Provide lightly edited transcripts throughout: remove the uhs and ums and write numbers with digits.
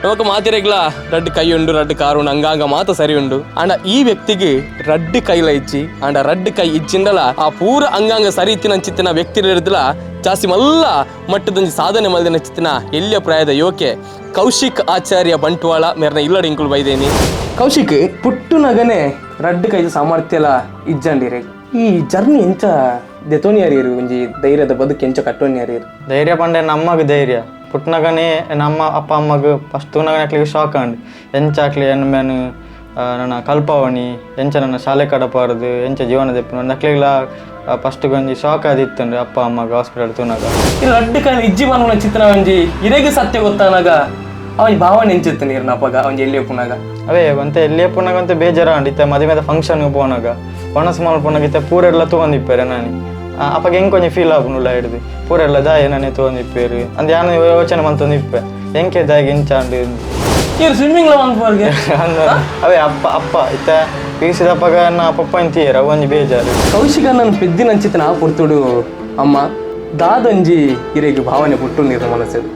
ನಮಕ್ ಮಾತಿರೆಗ್ಲ ರಡ್ಡ್ ಕೈ ಉಂಡು, ರಡ್ಡ್ ಕಾರು ಉಂಡು, ಅಂಗಾಂಗ ಮಾತ ಸರಿ ಉಂಡು. ಆಂಡ ಈ ವ್ಯಕ್ತಿಗೆ ರಡ್ಡ್ ಕೈಲ ಇಜ್ಜಿ. ಆಂಡ ರಡ್ಡ್ ಕೈ ಇಜ್ಜಿಂಡಲ ಆ ಪೂರ ಅಂಗಾಂಗ ಸರಿ ಇತ್ತಿನ ವ್ಯಕ್ತಿ ಇರ್ದಲ ಜಾಸ್ತಿ ಮಲ್ಲ ಮಟ್ಟದೊಂಜಿ ಸಾಧನೆ ಮಲ್ದಿನ ಚಿತ್ತಿನ ಎಲ್ಯ ಪ್ರಾಯದ ಯುವಕೆ ಕೌಶಿಕ್ ಆಚಾರ್ಯ ಬಂಟ್ವಾಳ ಮೇರ್ನ ಇಲ್ಲಡೆ ಇಂಕುಲು ಬೈದೇನಿ. ಕೌಶಿಕ್ ಪುಟ್ಟುನಗನೆ ರಡ್ಡ್ ಕೈದ ಸಾಮರ್ಥ್ಯಲ ಇಜ್ಜಂಡಿರೆ. ಈ ಜರ್ನಿ ಎಂಚ ದೆತೋನಿಯರಿರು, ಒಂಜಿ ಧೈರ್ಯದ ಬದುಕು ಎಂಚ ಕಟ್ಟೋನಿಯರಿರು? ಧೈರ್ಯ ಪಂಡೆ ನಮ್ಮಗ ಧೈರ್ಯ ಪುಟ್ಟನಗನೇ ನಮ್ಮ ಅಪ್ಪ ಅಮ್ಮಗ ಫಸ್ಟ್ ತೂನಗನೆ ಅಕ್ಲಿಗೆ ಶಾಕ್ ಆಂಡ್. ಎಂಚ ಅಕ್ಲಿ ಎನ್ನ ನನ್ನ ಕಲ್ಪವಣಿ ಎಂಚ ನನ್ನ ಶಾಲೆ ಕಡಪಾರದು ಎಂಚ ಜೀವನ ದೆಪ್ಪುನ ಅಕ್ಲಿಗ್ಲ ಫಸ್ಟ್ ಒಂಜಿ ಶಾಕ್ ಆದಿತ್ತುಂಡು ಅಪ್ಪ ಅಮ್ಮಗ ಹಾಸ್ಪಿಟಲ್ ತೂನಗ. ಈ ರಡ್ಡ್ ಕೈ ಇಜ್ಜಿ ಪನ್ಪುನ ಚಿತ್ರ ಒಂಜಿ ಇರೆಗ್ ಸತ್ಯ ಗೊತ್ತಾನಾಗ ಅವನ ಭಾವನೆ ಎಂಚಿತ್ತು ನೀರ್ನ ಅಪ್ಪಗ ಅವನ್ ಎಲ್ಲಿ ಪುನಾಗ? ಅವೇ ಒಂತೆ ಎಲ್ಲಿ ಪುನಾಗ ಅಂತ ಬೇಜಾರ ಇತ್ತೆ ಮದುವೆದ ಫಂಕ್ಷನ್ ಪೋನಾಗ ಒಣಸ್ ಮಲ್ಪುನಾಗ ಇತ್ತೆ ಪೂರೆಲ್ಲ ತಗೊಂಡಿಪ್ಪೇರೆ ನಾನು. ಅಪ್ಪಗ ಹೆಂಗೆ ಕೊಂಚ ಫೀಲ್ ಆಪುನುಲ್ಲ ಹಿಡ್ದು ಪೂರೆಲ್ಲ ದಾಯ ನಾನೇ ತಗೊಂಡಿಪ್ಪೇರು ಅಂದ್ ಯಾನು ಯೋಚನೆ ಮಂತೊಂದಿಪ್ಪೆ ಎಂಕೆ ದಾಯಿಗೆ ಇಂಚಾಂಡು ಇವ್ರು ಸ್ವಿಮ್ಮಿಂಗ್ ಲ ಮನ್ಪುವರ್ಗೆ. ಅವೇ ಅಪ್ಪ ಅಪ್ಪ ಇತ್ತೆ ಪೀಸಿದಪ್ಪಗ ನಾ ಪಪ್ಪ ಅಂತೀರ ಒಂಜಿ ಬೇಜಾರು. ಕೌಶಿಕ ನನ್ನ ಪೆದ್ದಿನ ಅಂಚಿತನ ಪುರ್ತುಡು ಅಮ್ಮ ದಾದಂಜಿ ಇರೆಗ್ ಭಾವನೆ ಪುಟ್ಟು ನೀರ್ನ ಮನಸ್ಸು.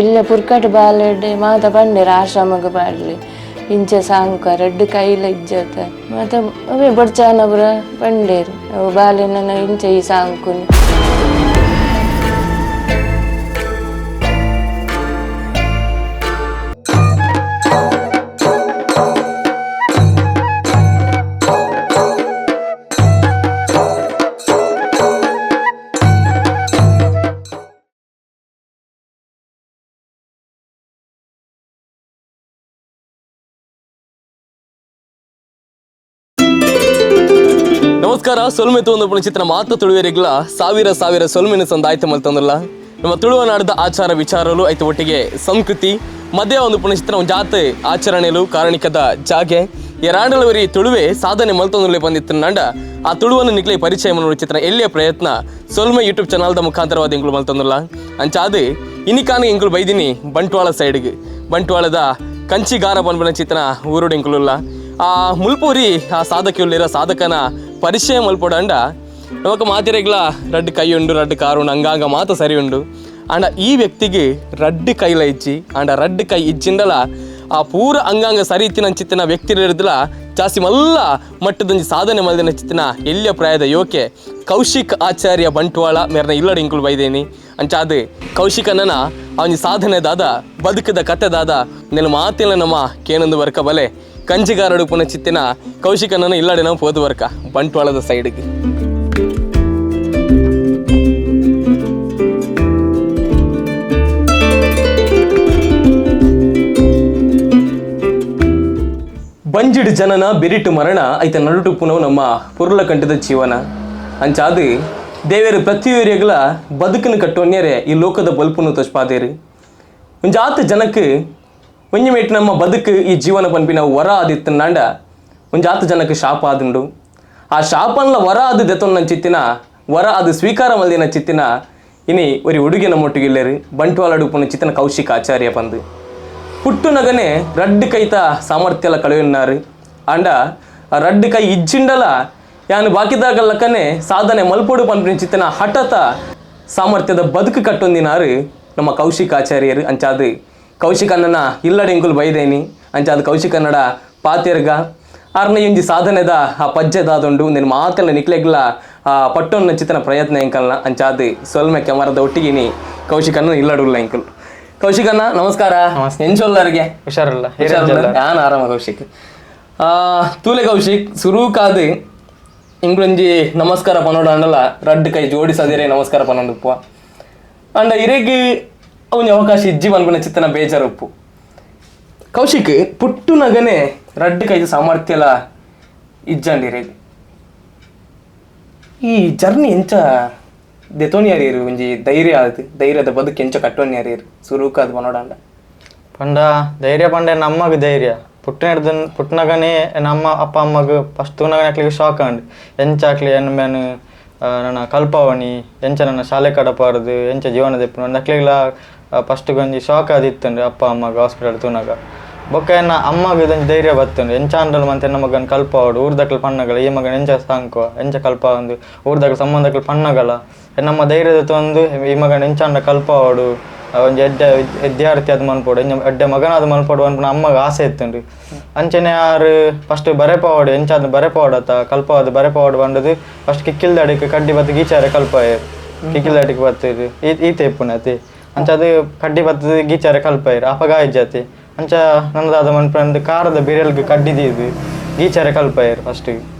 ಇಲ್ಲ ಪುರ್ಕಟ್ ಬಾಲೆಡ್ ಮಾತ ಪಂಡೆರ್ ಆಶ್ರಮಗ್ ಪಾಡ್ಲಿ ಇಂಚ ಸಾಂಕ ರಡ್ಡ್ ಕೈಲ ಇಜ್ಜತ ಮಾತ ಅವೇ ಬೊಡ್ಚಾನಪುರ ಪಂಡೇರು ಅವು ಬಾಲೆನ ಇಂಚ ಈ ಸಾಂಕುನು. ನಮಸ್ಕಾರ. ಸೊಲ್ಮೆ ತೋಂದು ಚಿತ್ರ ಮಾತ ತುಳುವೆರಿಗ್ಲ ಸಾವಿರ ಸಾವಿರ ಸೊಲ್ಮೆನ ಸಂದಾಯ್ತು ಮಲ್ತಂದ್ರಲ್ಲ. ನಮ್ಮ ತುಳುವ ನಾಡದ ಆಚಾರ ವಿಚಾರಲು ಐತ ಒಟ್ಟಿಗೆ ಸಂಸ್ಕೃತಿ ಮಧ್ಯ ಒಂದು ಪುಣ್ಯಚಿತ್ರ ಒಂದು ಜಾತೆ ಆಚರಣೆಲು ಕಾರಣಿಕದ ಜಾಗೆ ಎರಾಂಡಲವರಿ ತುಳುವೆ ಸಾಧನೆ ಮಲ್ತೊಂದುಲೆ ಬಂದಿತ್ತು ನಂಡ ಆ ತುಳುವನ್ನು ನಿಕ್ಲೆ ಪರಿಚಯ ಮಾಡುವ ಚಿತ್ರ ಎಲ್ಲಿಯ ಪ್ರಯತ್ನ ಸೊಲ್ಮೆ ಯೂಟ್ಯೂಬ್ ಚಾನಲ್ದ ಮುಖಾಂತರವಾದ ಇಂಕ್ಲು ಮಲ್ತೊಂದುಲ್ಲ. ಅಂಚಾದು ಇನ್ನಿಕಾನ ಇಂಕ್ಲು ಬೈದಿನಿ ಬಂಟ್ವಾಳ ಸೈಡ್ಗೆ, ಬಂಟ್ವಾಳದ ಕಂಚಿಗಾರ ಪನ್ಪುನ ಚಿತ್ರ ಊರುಡು ಇಂಕ್ಲುಲ್ಲ. ಆ ಮುಲ್ಪೂರಿ ಆ ಸಾಧಕಿಯುಳ್ಳಿರ ಸಾಧಕನ ಪರಿಚಯ ಮಲ್ಪೊಡಂಡ ನಮಕ್ ಮಾತಿರೆಗ್ಲ ರಡ್ಡ್ ಕೈ ಉಂಡು, ರಡ್ಡ್ ಕಾರು ಉಂಡು, ಅಂಗಾಂಗ ಮಾತ ಸರಿ ಉಂಡು. ಆಂಡ ಈ ವ್ಯಕ್ತಿಗೆ ರಡ್ಡ್ ಕೈಲ ಇಜ್ಜಿ. ಆಂಡ ರಡ್ಡ್ ಕೈ ಇಜ್ಜಿಂಡಲ ಆ ಪೂರ ಅಂಗಾಂಗ ಸರಿ ಇತ್ತಿನ ಚಿತ್ತಿನ ವ್ಯಕ್ತಿ ಇರ್ದಲ ಜಾಸ್ತಿ ಮಲ್ಲ ಮಟ್ಟದೊಂಜಿ ಸಾಧನೆ ಮಲ್ದಿನ ಚಿತ್ತಿನ ಎಲ್ಯ ಪ್ರಾಯದ ಯುವಕೆ ಕೌಶಿಕ್ ಆಚಾರ್ಯ ಬಂಟ್ವಾಳ ಮೇರ್ನ ಇಲ್ಲಡೆ ಇಂಕುಲು ಬೈದೇನಿ. ಅಂಚಾದು ಕೌಶಿಕನನ ಅವನ ಸಾಧನೆ ದಾದ ಬದುಕದ ಕತೆ ದಾದ ನೆಲ ಮಾತಿನ ನಮ್ಮ ಕೇನೊಂದು ವರ್ಕ ಬಲೆ ಕಂಚಿಗಾರಡು ಪುನ ಚಿತ್ತಿನ ಕೌಶಿಕನನ ಇಲ್ಲಡೆ ನಾವು ಪೋದು ವರ್ಕ ಬಂಟ್ವಾಳದ ಸೈಡ್ಗೆ. ಬಂಜಿಡು ಜನನ ಬೆರಿಟು ಮರಣ ಐತ ನಡುಟು ಪುನವು ನಮ್ಮ ಪುರುಳ ಕಂಠದ ಜೀವನ. ಅಂಚಾದು ದೇವೇರು ಪ್ರತಿಯೊರಿಯಗಳ ಬದುಕನ್ನು ಕಟ್ಟೋನ್ಯರೆ ಈ ಲೋಕದ ಬಲ್ಪುನು ತೊಚ್ಪಾದೇರು. ಒಂಜಾತ ಜನಕ್ಕೆ ಒಂಜಿ ಮೇಟ್ ನಮ್ಮ ಬದುಕು ಈ ಜೀವನ ಪನ್ಪಿನ ವರ ಆದಿತ್ತನಾಂಡ ಒಂಜಾತ ಜನಕ್ಕೆ ಶಾಪ ಆದುಂಡು. ಆ ಶಾಪನ್ಲ ವರ ಅದು ದೆತೊನ್ನ ಚಿತ್ತಿನ ವರ ಅದು ಸ್ವೀಕಾರ ಮಲ್ದಿನ ಚಿತ್ತಿನ ಇನಿ ಒರಿ ಉಡುಗಿನ ಮೊಟ್ಟಿಗಿಲ್ಲೇರು ಬಂಟ್ವಾಳಡು ಪುನ ಚಿತ್ತಿನ ಕೌಶಿಕ್ ಆಚಾರ್ಯ ಪಂದು ಪುಟ್ಟುನಗನೆ ರಡ್ಡು ಕೈತ ಸಾಮರ್ಥ್ಯಲ ಕಳೆಯುನ್ನಾರು. ಆಂಡ ರಡ್ಡು ಕೈ ಇಜ್ಜಿಂಡಲ ಯಾನು ಬಾಕಿದಾಗಲ್ಲಕ್ಕನೆ ಸಾಧನೆ ಮಲ್ಪೊಡು ಪನ್ಪಿನ ಚಿತ್ತಿನ ಹಠತ ಸಾಮರ್ಥ್ಯದ ಬದುಕು ಕಟ್ಟೊಂದಿನಾರು ನಮ್ಮ ಕೌಶಿಕ್ ಆಚಾರ್ಯರು. ಅಂಚಾದು ಕೌಶಿಕಣ್ಣನ ಇಲ್ಲಡೆ ಇಂಕುಲು ಬೈದೇನಿ. ಅಂಚಾದು ಕೌಶಿಕನ್ನಡ ಪಾತೆರ್ಗ ಆರ್ನ ಇಂಜಿ ಸಾಧನೆದ ಆ ಪಜ್ಜೆದಾದುಂಡು ನಿನ್ನ ಮಾತೆಲ್ಲ ನಿಕ್ಲೆಗ್ಲ ಆ ಪಟ್ಟೊನ್ನ ಚಿತ್ತನ ಪ್ರಯತ್ನ ಇಂಕಲ್ನ. ಅಂಚಾದು ಸೊಲ್ಮೆ ಕೆಮರದ ಒಟ್ಟಿಗಿನಿ ಕೌಶಿಕಣ್ಣ ಇಲ್ಲಡುಲ್ಲ ಇಂಕುಲು. ಕೌಶಿಕಣ್ಣ ನಮಸ್ಕಾರ. ಎಂಚೊಲ್ಲರಿಗೆ ಹುಷಾರಲ್ಲ? ಯಾನ್ ಆರಾಮ ಕೌಶಿಕ್. ತೂಲೆ ಕೌಶಿಕ್ ಸುರೂಕಾದು ಇಂಗ್ಲೊಂಜಿ ನಮಸ್ಕಾರ ಪನೋಡ ಅಂಡಲ ರಡ್ಡ್ ಕೈ ಜೋಡಿಸದಿರೇ ನಮಸ್ಕಾರ ಪನೊಂದುಪ್ಪ. ಅಂಡ ಇರೆಗ್ ಅವನ ಅವಕಾಶ ಇಜ್ಜಿ ಪನ್ಪಿನ ಚಿತ್ತನ ಬೇಜಾರುಪ್ಪು. ಕೌಶಿಕ್ ಪುಟ್ಟುನಗನೆ ರಡ್ಡ್ ಕೈದ ಸಾಮರ್ಥ್ಯಲ ಇಜ್ಜಂಡಿರೆ. ಈ ಜರ್ನಿ ಎಂಚ ದೆತೋನಿಯರಿರು, ಒಂಜಿ ಧೈರ್ಯ ಆದು ಧೈರ್ಯದ ಬದುಕು ಎಂಚ ಕಟ್ಟೋನಿಯರಿರು ಸುರೂಕಾದು ಪನೋಡಂಡ? ಪಂಡ ಧೈರ್ಯ ಪಂಡೆ ನಮ್ಮಗ ಧೈರ್ಯ ಪುಟ್ಟನಗನೇ ನಮ್ಮ ಅಪ್ಪ ಅಮ್ಮಗ ಫಸ್ಟ್ ತೂನಗನೆ ಅಕ್ಲಿಗೆ ಶಾಕ್ ಆಂಡ್. ಎಂಚ ಅಕ್ಲಿ ಎನ್ನ ನನ್ನ ಕಲ್ಪವಣಿ ಎಂಚ ನನ್ನ ಶಾಲೆ ಕಡಪಾರದು ಎಂಚ ಜೀವನ ದೆಪ್ಪುನ ಅಕ್ಲಿಗ್ಲ ಫಸ್ಟ್ ಒಂಜಿ ಶಾಕ್ ಆದಿತ್ತುಂಡು ಅಪ್ಪ ಅಮ್ಮಗ ಹಾಸ್ಪಿಟಲ್ ತೂನಗ. ಬೊಕ್ಕ ಎನ್ನ ಅಮ್ಮಗ ಇದೊಂಜಿ ಧೈರ್ಯ ಬತ್ತುಂಡು ಎಂಚ ಆಂಡಲ ಮಂತೆ ಎನ್ನ ಮಗನ್ ಕಲ್ಪಾವಡು ಊರ್ದಕ್ಲು ಪಣ್ಣಗಲ ಈ ಮಗನ್ ಎಂಚ ಸಾಂಕುವ ಎಂಚ ಕಲ್ಪಾವಂದು ಊರ್ದಕ್ಲು ಸಂಬಂಧಕ್ಲು ಪಣ್ಣಗಲ ನಮ್ಮ ಧೈರ್ಯದ ತೊಂದು ಈ ಮಗನ್ ಎಂಚ ಆಂಡ ಕಲ್ಪಾವಡು ಒಂಜಿ ಎಡ್ಡೆ ವಿದ್ಯಾರ್ಥಿ ಅದು ಮನ್ಪೊಡು, ಎಡ್ಡೆ ಮಗನಾದ್ ಮನ್ಪೊಡು ಅನ್ಪುನ ಅಮ್ಮಗ ಆಸೆ ಇತ್ತುಂಡು. ಅಂಚನೆ ಆರು ಫಸ್ಟ್ ಬರೆಪಾವಡು ಎಂಚಾದ್ ಬರೆಪಾವಡತ್ತ ಕಲ್ಪಾವದು ಬರೆಪಾವಡು ಬಂಡದು ಫಸ್ಟ್ ಕಿಕ್ಕಿಲ್ದಡಿಕ್ ಕಡ್ಡಿ ಬತ್ತು ಗೀಚಾರೆ ಕಲ್ಪಾಯರು. ಕಿಕ್ಕಿಲ್ದಡಿಕ್ ಬತ್ತಿರು ಈತೆ ಇಪ್ಪುನತಿ ಅಂಚಾದ ಕಡ್ಡಿ ಬತ್ತದು ಗೀಚಾರೆ ಕಲ್ಪಾಯರು ಅಪಗ ಇಜ್ಜಾತಿ. ಅಂಚ ನನ್ನದಾದ ಮನ್ಪಂದು ಕಾರದ ಬಿರೆಲ್ಗ್ ಕಡ್ಡಿ ದೀದು ಗೀಚಾರೆ ಕಲ್ಪಾಯರು. ಫಸ್ಟ್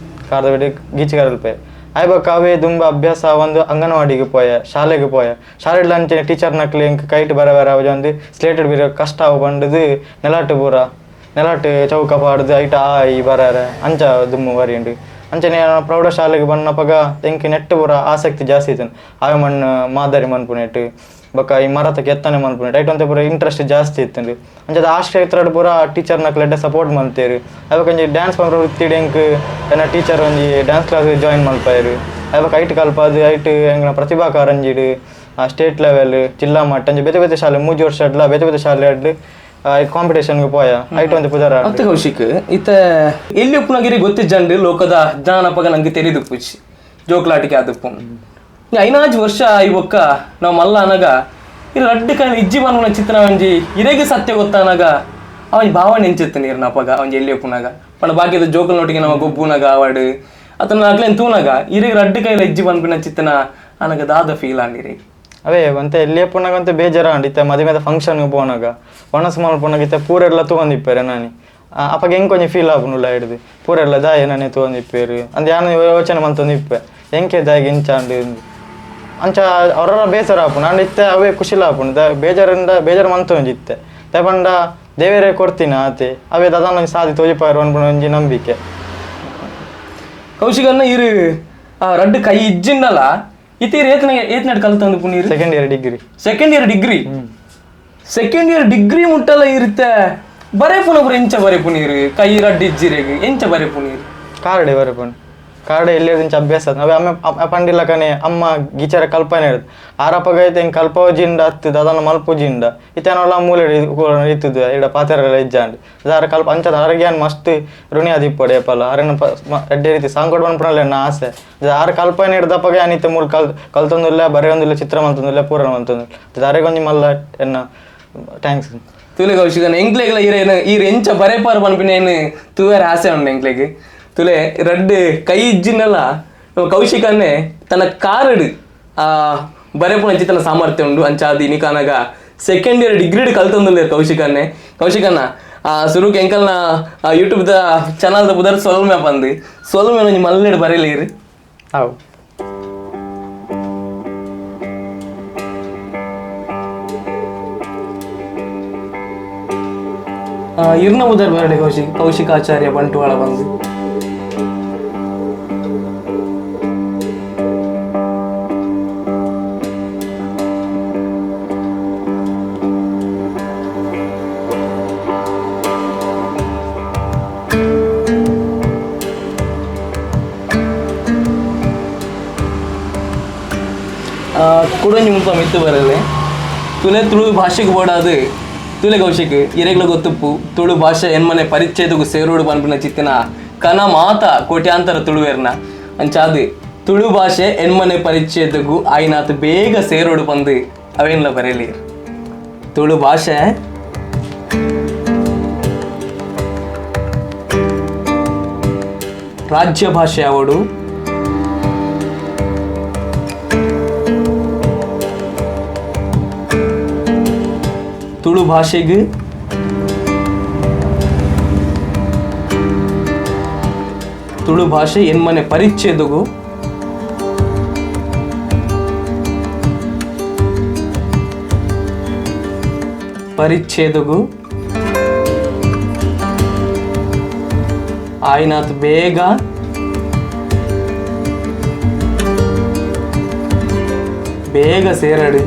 ಕಾರದ ಬಿಡಿ ಗೀಚೆ ಕಲ್ಪಾಯರು. ಆಯ್ಬೊಕ್ಕ ಅವೇ ದುಂಬ ಅಭ್ಯಾಸ ಒಂದು ಅಂಗನವಾಡಿಗೆ ಪೋಯ, ಶಾಲೆಗೆ ಪೋಯ. ಶಾಲೆಡ್ ಅಂಚನೆ ಟೀಚರ್ ನಕ್ಲು ಎಂಕ್ ಕೈಟ್ ಬರ ಬರ ಒಂದು ಸ್ಲೇಟೆಡ್ ಬಿರ ಕಷ್ಟ ಆವು ಪಂಡುದು ನೆಲಾಟು ಪೂರ ನೆಲಾಟು ಚೌಕ ಪಾಡ್ದು ಐಟ ಆ ಈ ಬರಾರೆ ಅಂಚ ದುಮ್ಮು ಬರಿಯುಂಡು. ಅಂಚನೆ ಪ್ರೌಢಶಾಲೆಗೆ ಬನ್ನಪಗ ಎಂಕ್ ನೆಟ್ಟು ಪೂರ ಆಸಕ್ತಿ ಜಾಸ್ತಿ ಇತ್ತು. ಆವೆ ಮಣ್ಣು ಮಾದರಿ ಮನ್ಪುನೆಟ್ ಬೊಕ್ಕ ಈ ಮರತ ಕೆತ್ತನೆ ಮನ್ಪುನೆಟ್ ಐಟ್ ಒಂತೆ ಪೂರ ಇಂಟ್ರೆಸ್ಟ್ ಜಾಸ್ತಿ ಇತ್ತುಂಡು. ಅಂಚದ ಆ ಕ್ಷೇತ್ರಡ್ ಪೂರ ಟೀಚರ್ ನಕ್ಲು ಎಡ್ಡೆ ಸಪೋರ್ಟ್ ಮಲ್ತೇರು. ಅಯ್ಬೊಕ ಒಂಜಿ ಡ್ಯಾನ್ಸ್ ಪಂಪ ವೃತ್ತಿಡ್ ಎಂಕ್ ಎನ್ನ ಟೀಚರ್ ಒಂಜಿ dance class join ಮಲ್ಪಾಯೆರ್. ಅಯ್ಬೊಕ ಐಟ್ ಕಲ್ಪಾದ್ ಐಟ್ ಎಂಕ್ನ ಪ್ರತಿಭಾ ಕಾರಂಜಿಡ್ ಸ್ಟೇಟ್ ಲೆವೆಲ್ ಜಿಲ್ಲಾ ಮಟ್ಟ ಅಂಚ ಬೇತೆ ಬೇತೆ ಶಾಲೆ 3 ವರ್ಷಡ್ಲ ಬೇತೆ ಬೇತೆ ಶಾಲೆ ಕಾಂಪಿಟೇಷನ್ಗೆ ಪೋಯ ಐಟ್ ಒಂಜಿ ಪುದರ. ಅತ್ತ ಕೌಶಿಕ್ ಇತ್ತ ಎಲ್ಲಿ ಉಪ್ಪುನಗಿರಿ ಗೊತ್ತಿಜ್ಜಂಡು ಲೋಕದ ಜ್ಞಾನಪಗ ನಂಗೆ ತೆರಿದು ಪುಚ್ಚಿ ಜೋಕ್ಲಾಟಿಕೆ ಆದಪ್ಪು. 5 ವರ್ಷ ಈ ಬೊಕ್ಕ ನಾವು ಮಲ್ಲ ಅನಗ ಇಲ್ಲಿ ರಡ್ಡು ಕಾಯಿ ಇಜ್ಜಿ ಬನ್ನುನ ಚಿತ್ರ ಒಂಜಿ ಇರೆಗೆ ಸತ್ಯ ಗೊತ್ತಾನಗ ಅವನ್ ಭಾವನೆ ಎಂಚಿತ್ತು ನೀರ್ನ ಅಪಗ ಅವನ್ ಎಲ್ಲಿ ಉಪ್ಪುನಾಗ ಪಂಡ ಬಾಕಿದ ಜೋಕಲ್ ನೋಟಿಗೆ ನಮ್ಮ ಗೊಬ್ಬುನಾಗ ಅವಾಡು ಅತನ ಅಗ್ಲೇನ್ ತೂನಾಗ ಇರೆಗೆ ರಡ್ಡು ಕೈಲ ಇಜ್ಜಿ ಬನ್ಪಿನ ಚಿತ್ತನ ಅನಗ ದಾದ ಫೀಲ್ ಆಂಡಿರಿ. ಅವೇ ಒಂತೆ ಎಲ್ಲಿ ಪುನಗ ಒಂತೆ ಬೇಜಾರ ಇತ್ತೆ ಮದಿಮೆದ ಫಂಕ್ಷನ್ಗೆ ಪೋನಾಗ ಒಣಸ್ ಮಲ್ಪುನಾಗ ಇತ್ತೆ ಪೂರೆಲ್ಲ ತಗೊಂಡಿಪ್ಪೇರೆ ನಾನಿ ಅಪಗ ಎಂಕ್ ಒಂಜಿ ಫೀಲ್ ಆಪುನುಲ್ಲ ಹಿಡ್ದು ಪೂರೆಲ್ಲ ದಾಯ ನಾನೇ ತಗೊಂಡಿಪ್ಪೇರು ಅಂದ್ ಯಾನ ಯೋಚನೆ ಮಂತೊಂದಿಪ್ಪೆ ಎಂಕೆ ದಾಯಿಗೆ ಇಂಚಾಂಡು ಅಂಚ ಅವರ ಬೇಸರ ಆಪುಂಡು. ಅಂಡ್ ಇತ್ತೆ ಅವೇ ಖುಷಿಲ ಆಪುಂಡು ಬೇಜಾರಿಂದ ಬೇಜಾರು ಮಂತೊಂಜಿ ಇತ್ತೆ ದಾಯೆ ದೇವರೇ ಕೊಡ್ತೀನಿ ಆತೆ ಅವೇ ದಾದಾನ ಒಂಜಿ ಸಾದಿ ತೋಜಿಪಾರು ಅನ್ಪುನ ಒಂಜಿ ನಂಬಿಕೆ. ಕೌಶಿಕನ್ನ ಇರು ರಡ್ಡು ಕೈ ಇಜ್ಜಿಂಡಲ ಇತ್ತೀರ್ ಏತ್ನ ಏತ್ನಾಡ್ ಕಲ್ತಂದು ಪುನೀರು? Second year degree. Second year degree. Second year degree ಮುಟ್ಟಲ ಇರುತ್ತೆ ಬರೇ ಪುನಪುರ ಎಂಚ ಬರೆ ಪುನೀರು ಕೈ ರಡ್ಡು ಇಜ್ಜಿರೆಗ್ ಎಂಚ ಬರೆ ಪುನೀರು? ಕಾರ್ಡೆ ಬರೆ ಪುಣ್ ಕಾರ್ಡೆ ಎಲ್ಲಿ ಇಂಚ ಅಭ್ಯಾಸ ಅವೇ ಅಮ್ಮ ಪಂಡಿಲ್ಲಕನೆ ಅಮ್ಮ ಗೀಚರ ಕಲ್ಪನೆ ಇಡುದು ಆರಪ್ಪಗ ಐತೆ ಹಿಂಗೆ ಕಲ್ಪೋಜಿಂಡ ಅತ್ತು ದಾದನ ಮಲ್ಪುಜಿಂಡ ಇತ್ತನೊಲ್ಲ ಮೂಲೆ ಇತ್ತದು ಇಡ ಪಾತೆರೆಲ್ಲ ಇಜ್ಜಾಂಡ್ ದಾರ ಕಲ್ಪ ಅಂಚದ ಆರೋಗ್ಯ ಮಸ್ತ್ ಋಣಿ ಅದಿಪ್ಪಡೆ ಏಪಲ ಅರೆನ ಎಡ್ಡೆ ರೀತಿ ಸಾಂಗೋಡ್ ಮನ್ಪುನಲ್ಲ ಎನ್ನ ಆಸೆ ಆರು ಕಲ್ಪನೆ ಹಿಡ್ದಪ್ಪಗೆ ಅನಿತೆ ಮೂಲ ಕಲ್ತೊಂದುಲ್ಲ ಬರೆಯೊಂದಿಲ್ಲ ಚಿತ್ರ ಮಂತೊಂದಿಲ್ಲ ಪೂರ ಮಂತೊಂದಿಲ್ಲ ಅರೆಗೊಂಜಿ ಮಲ್ಲ ಎನ್ನ thanks. ತುಲೆ ಕೌಶಿಕನ ಎಂಕ್ಲೆಗ್ಲ ಈರೇನು ಈರ್ ಎಂಚ ಬರೆಪಾರು ಪನ್ಪಿನೇನು ತೂವೆರ ಆಸೆ ಉಂಡು ಎಂಕ್ಲೆಗ್. ತುಲೆ ರಡ್ಡು ಕೈ ಇಜ್ಜಿನಲ್ಲ ಕೌಶಿಕನ್ನೇ ತನ್ನ ಕಾರಡು ಆ ಬರೆಪುನ ತನ್ನ ಸಾಮರ್ಥ್ಯ ಉಂಡು ಅಂಚಾದ ಇನಿಕಾನಗ second year degree ಕಲ್ತೊಂದುಲ್ಲೇರ್ ಕೌಶಿಕನ್ನೇ. ಕೌಶಿಕನ್ನ ಆ ಸುರುಕ್ ಎಂಕಲ್ನ ಯೂಟ್ಯೂಬ್ the channel ದ ಪುದರ್ ಸೊಲ್ಮೆ ಪಂದು ಸೊಲ್ಮೆ ಒಂಜಿ ಮಲ್ಲೆಡ್ ಬರೆಯಲಿರು. ಅವು ಇರ್ನ ಉದರ್ ಬರಡೆ ಕೌಶಿಕ್ ಕೌಶಿಕಾಚಾರ್ಯ ಬಂಟುವಾಳ ಬಂದು ಕುಡೊಂಜಿ ಮುಲ್ಪ ಮಿತ್ತು ಬರಲೆ ತುಲೆ ತುಳು ಭಾಷೆಗೆ ಬೋಡಾದು ತುಲೆ ಕೌಶಿಕ್ ಇರೆಗ್ಲ ಗೊತ್ತುಪ್ಪು ತುಳು ಭಾಷೆ ಎನ್ಮನೆ ಪರಿಚ್ಛೇದకు ಸೇರೋಡು ಪನ್ಪಿನ ಚಿತ್ತಿನ ಕನ ಮಾತ ಕೋಟ್ಯಾಂತರ ತುಳುವೇರ್ನ ಅಂಚಾದು ತುಳು ಭಾಷೆ ಎನ್ಮನೆ ಪರಿಚ್ಛೇದಗೂ ಆಯ್ನಾತ್ ಬೇಗ ಸೇರೋಡು ಪಂದು ಅವೇನ್ಲ ಬರೆಯಲಿ. ತುಳು ಭಾಷೆ ರಾಜ್ಯ ಭಾಷೆ ಅವಡು ತುಳು ಭಾಷೆಗೆ ತುಳು ಭಾಷೆ ಎನ್ಮನೆ ಪರಿಚ್ಛೇದಗೂ ಪರಿಚ್ಛೇದಗೂ ಆಯ್ನಾತ್ ಬೇಗ ಬೇಗ ಸೇರಡು.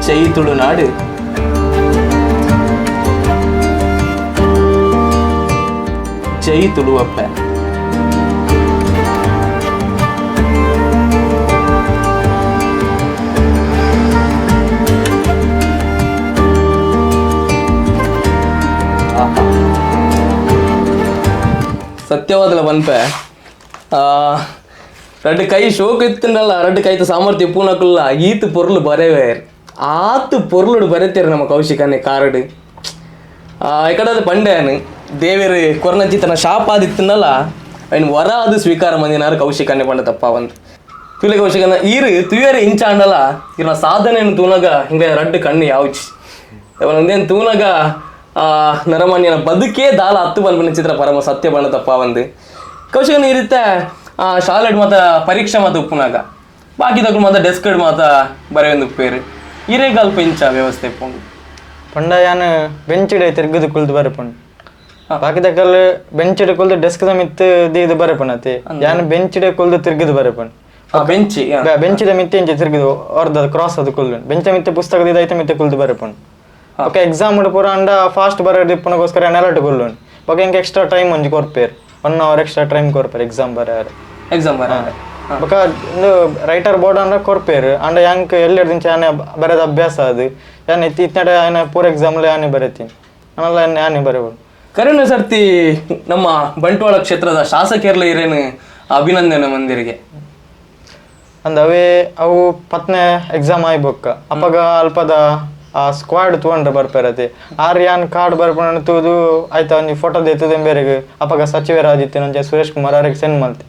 ಜೈ ತುಳುನಾಡು. ಜೈ ತುಳುವಪ್ಪ. ಸತ್ಯವಾದಲ ಪನ್ಪೆ ರಡ್ಡ್ ಕೈ ಶೋಕ್ ಇತ್ತಂಡಲ್ಲ, ರಡ್ಡ್ ಕೈತ ಸಾಮರ್ಥ್ಯ ಪೂನಕುಲ್ಲ ಈತ್ ಪೊರ್ಲು ಬರೆವೇರ್, ಆತ್ ಪೊರ್ಲುಡು ಬರೆತೇರು ನಮ್ಮ ಕೌಶಿಕನೆ ಕಾರಡು. ಎಕಡದ ಪಂಡ್ಯಾನು ದೇವೇರು ಕೊರ್ನಂಚಿತನ ಶಾಪ ಆದಿತ್ತನಲ್ಲ, ಐನ್ ವರ ಅದು ಸ್ವೀಕಾರ ಮಂದಿನಾರು ಕೌಶಿಕನೆ ಪಂಡ ತಪ್ಪಾವಂತ ತುಲೆ. ಕೌಶಿಕನ ಈರು ತುಯರೆ ಇಂಚಾಂಡಲ ಇರ್ನ ಸಾಧನೆಯನ್ನು ತೂನಗ ಹಿಂಗೆ ರಡ್ಡು ಕಣ್ಣು ಯಾವ್ಚಿ ಒಂದೇನು ತೂನಗ ಆ ನರಮಾನ್ಯನ ಬದುಕೇ ದಾಲ ಹತ್ತು ಬಂದ್ಬಿನ ಚಿತ್ರ ಪರಮ ಸತ್ಯ ಬಣ್ಣ ತಪ್ಪಾವಂದು. ಕೌಶಿಕನ ಈ ರೀತಿ ಆ ಶಾಲೆಡ್ ಮಾತ ಪರೀಕ್ಷೆ ಮಾತ ಉಪ್ಪುನಾಗ ಬಾಕಿದಕ್ಲು ಮಾತ ಡೆಸ್ಕ್ ಮಾತ ಬರೆಯೊಂದು ಉಪ್ಪೇರು, ಇರೇಗಲ್ಪ ಇಂಚ ವ್ಯವಸ್ಥೆ ಇಪ್ಪುಂಡು? ಪಂಡ ಯಾನ್ ಬೆಂಚಿಡೆ ತಿರ್ಗದು ಕುಲ್ದು ಬರೆಪುಂಡು. ಬಾಕಿದಕಲ್ ಬೆಂಚಿಡೆ ಕುಲ್ದು ಡೆಸ್ಕ್ ದ ಮಿತ್ತ್ ದೀದ್ ಬರೆಪುನತೆ, ಯಾನ್ ಬೆಂಚಿಡೆ ಕುಲ್ದು ತಿರ್ಗದು ಬರೆಪುಂಡು. ಬೆಂಚಿ? ಬೆಂಚಿದ ಮಿತ್ತೆ ಇಂಚ ತಿರ್ಗದು ಅರ್ಧ ಕ್ರಾಸ್ ಅದು ಕುಲ್ದು, ಬೆಂಚ ಮಿತ್ತೆ ಪುಸ್ತಕ ದೀದ್ ಐತ ಮಿತ್ತೆ ಕುಲ್ದು ಬರೆಪುಂಡು. ಬೊಕ ಎಕ್ಸಾಮ್ ಪೂರ ಅಂಡ ಫಾಸ್ಟ್ ಬರೋದು ಇಪ್ಪುನಗೋಸ್ಕರ ನೆಲಟ್ ಕುಲ್ಲುಂಡು. ಬೊಕ ಎಂಕ್ ಎಕ್ಸ್ಟ್ರಾ ಟೈಮ್ ಒಂಜಿ ಕೊರ್ಪೇರು, 1 ಅವರ್ ಎಕ್ಸ್ಟ್ರಾ ಟೈಮ್ ಕೊರ್ಪೇರು ಎಕ್ಸಾಮ್ ಬರೆಯರೆ. ಎಕ್ಸಾಮ್ ಬರ ಬೊಕ ಇಂದು ರೈಟರ್ ಬೋರ್ಡ್ ಅಂಡ ಕೊರ್ಪೇರು, ಅಂಡ ಯಾಂಕ್ ಎಲ್ಲೆರ್ದಿಂಚ ಯಾನೆ ಬರೆದ ಅಭ್ಯಾಸ ಅದು. ಯಾನ್ ಇತ್ತೆ ಇತ್ನಡೆ ಆಯ್ನ ಪೂರ ಎಕ್ಸಾಮ್ ಯಾನೆ ಬರೆತೀನಿ, ಆನಲ್ಲ ಯಾನೆ ಬರೆಬೋದು. ಕರುಣ ಸರ್ತಿ ನಮ್ಮ ಬಂಟ್ವಾಳ ಕ್ಷೇತ್ರದ ಶಾಸಕರ್ಲ ಇರೇನು ಅಭಿನಂದನೆ ಮಂದಿರಿಗೆ. ಅಂದ್ ಅವೇ ಅವು ಪತ್ನೆ ಎಕ್ಸಾಮ್ ಆಯ್ ಬೊಕ್ಕ ಅಪಗ ಅಲ್ಪದ ಆ ಸ್ಕ್ವಾಡ್ ತೂಂಡ್ರೆ ಬರ್ಪೇರತೆ, ಆರ್ ಯಾನ್ ಕಾರ್ಡ್ ಬರ್ಪಣ ತೂದು ಆಯ್ತಾ ಒಂಜಿ ಫೋಟೋ ದೇತದೆ ಬೇರೆಗ್. ಅಪಗ ಸಚಿವರಾದಿತ್ತೆ ನಂಜೆ ಸುರೇಶ್ ಕುಮಾರ್ ಆರೆಗ್ ಸೆಂಡ್ ಮಲ್ತೆ.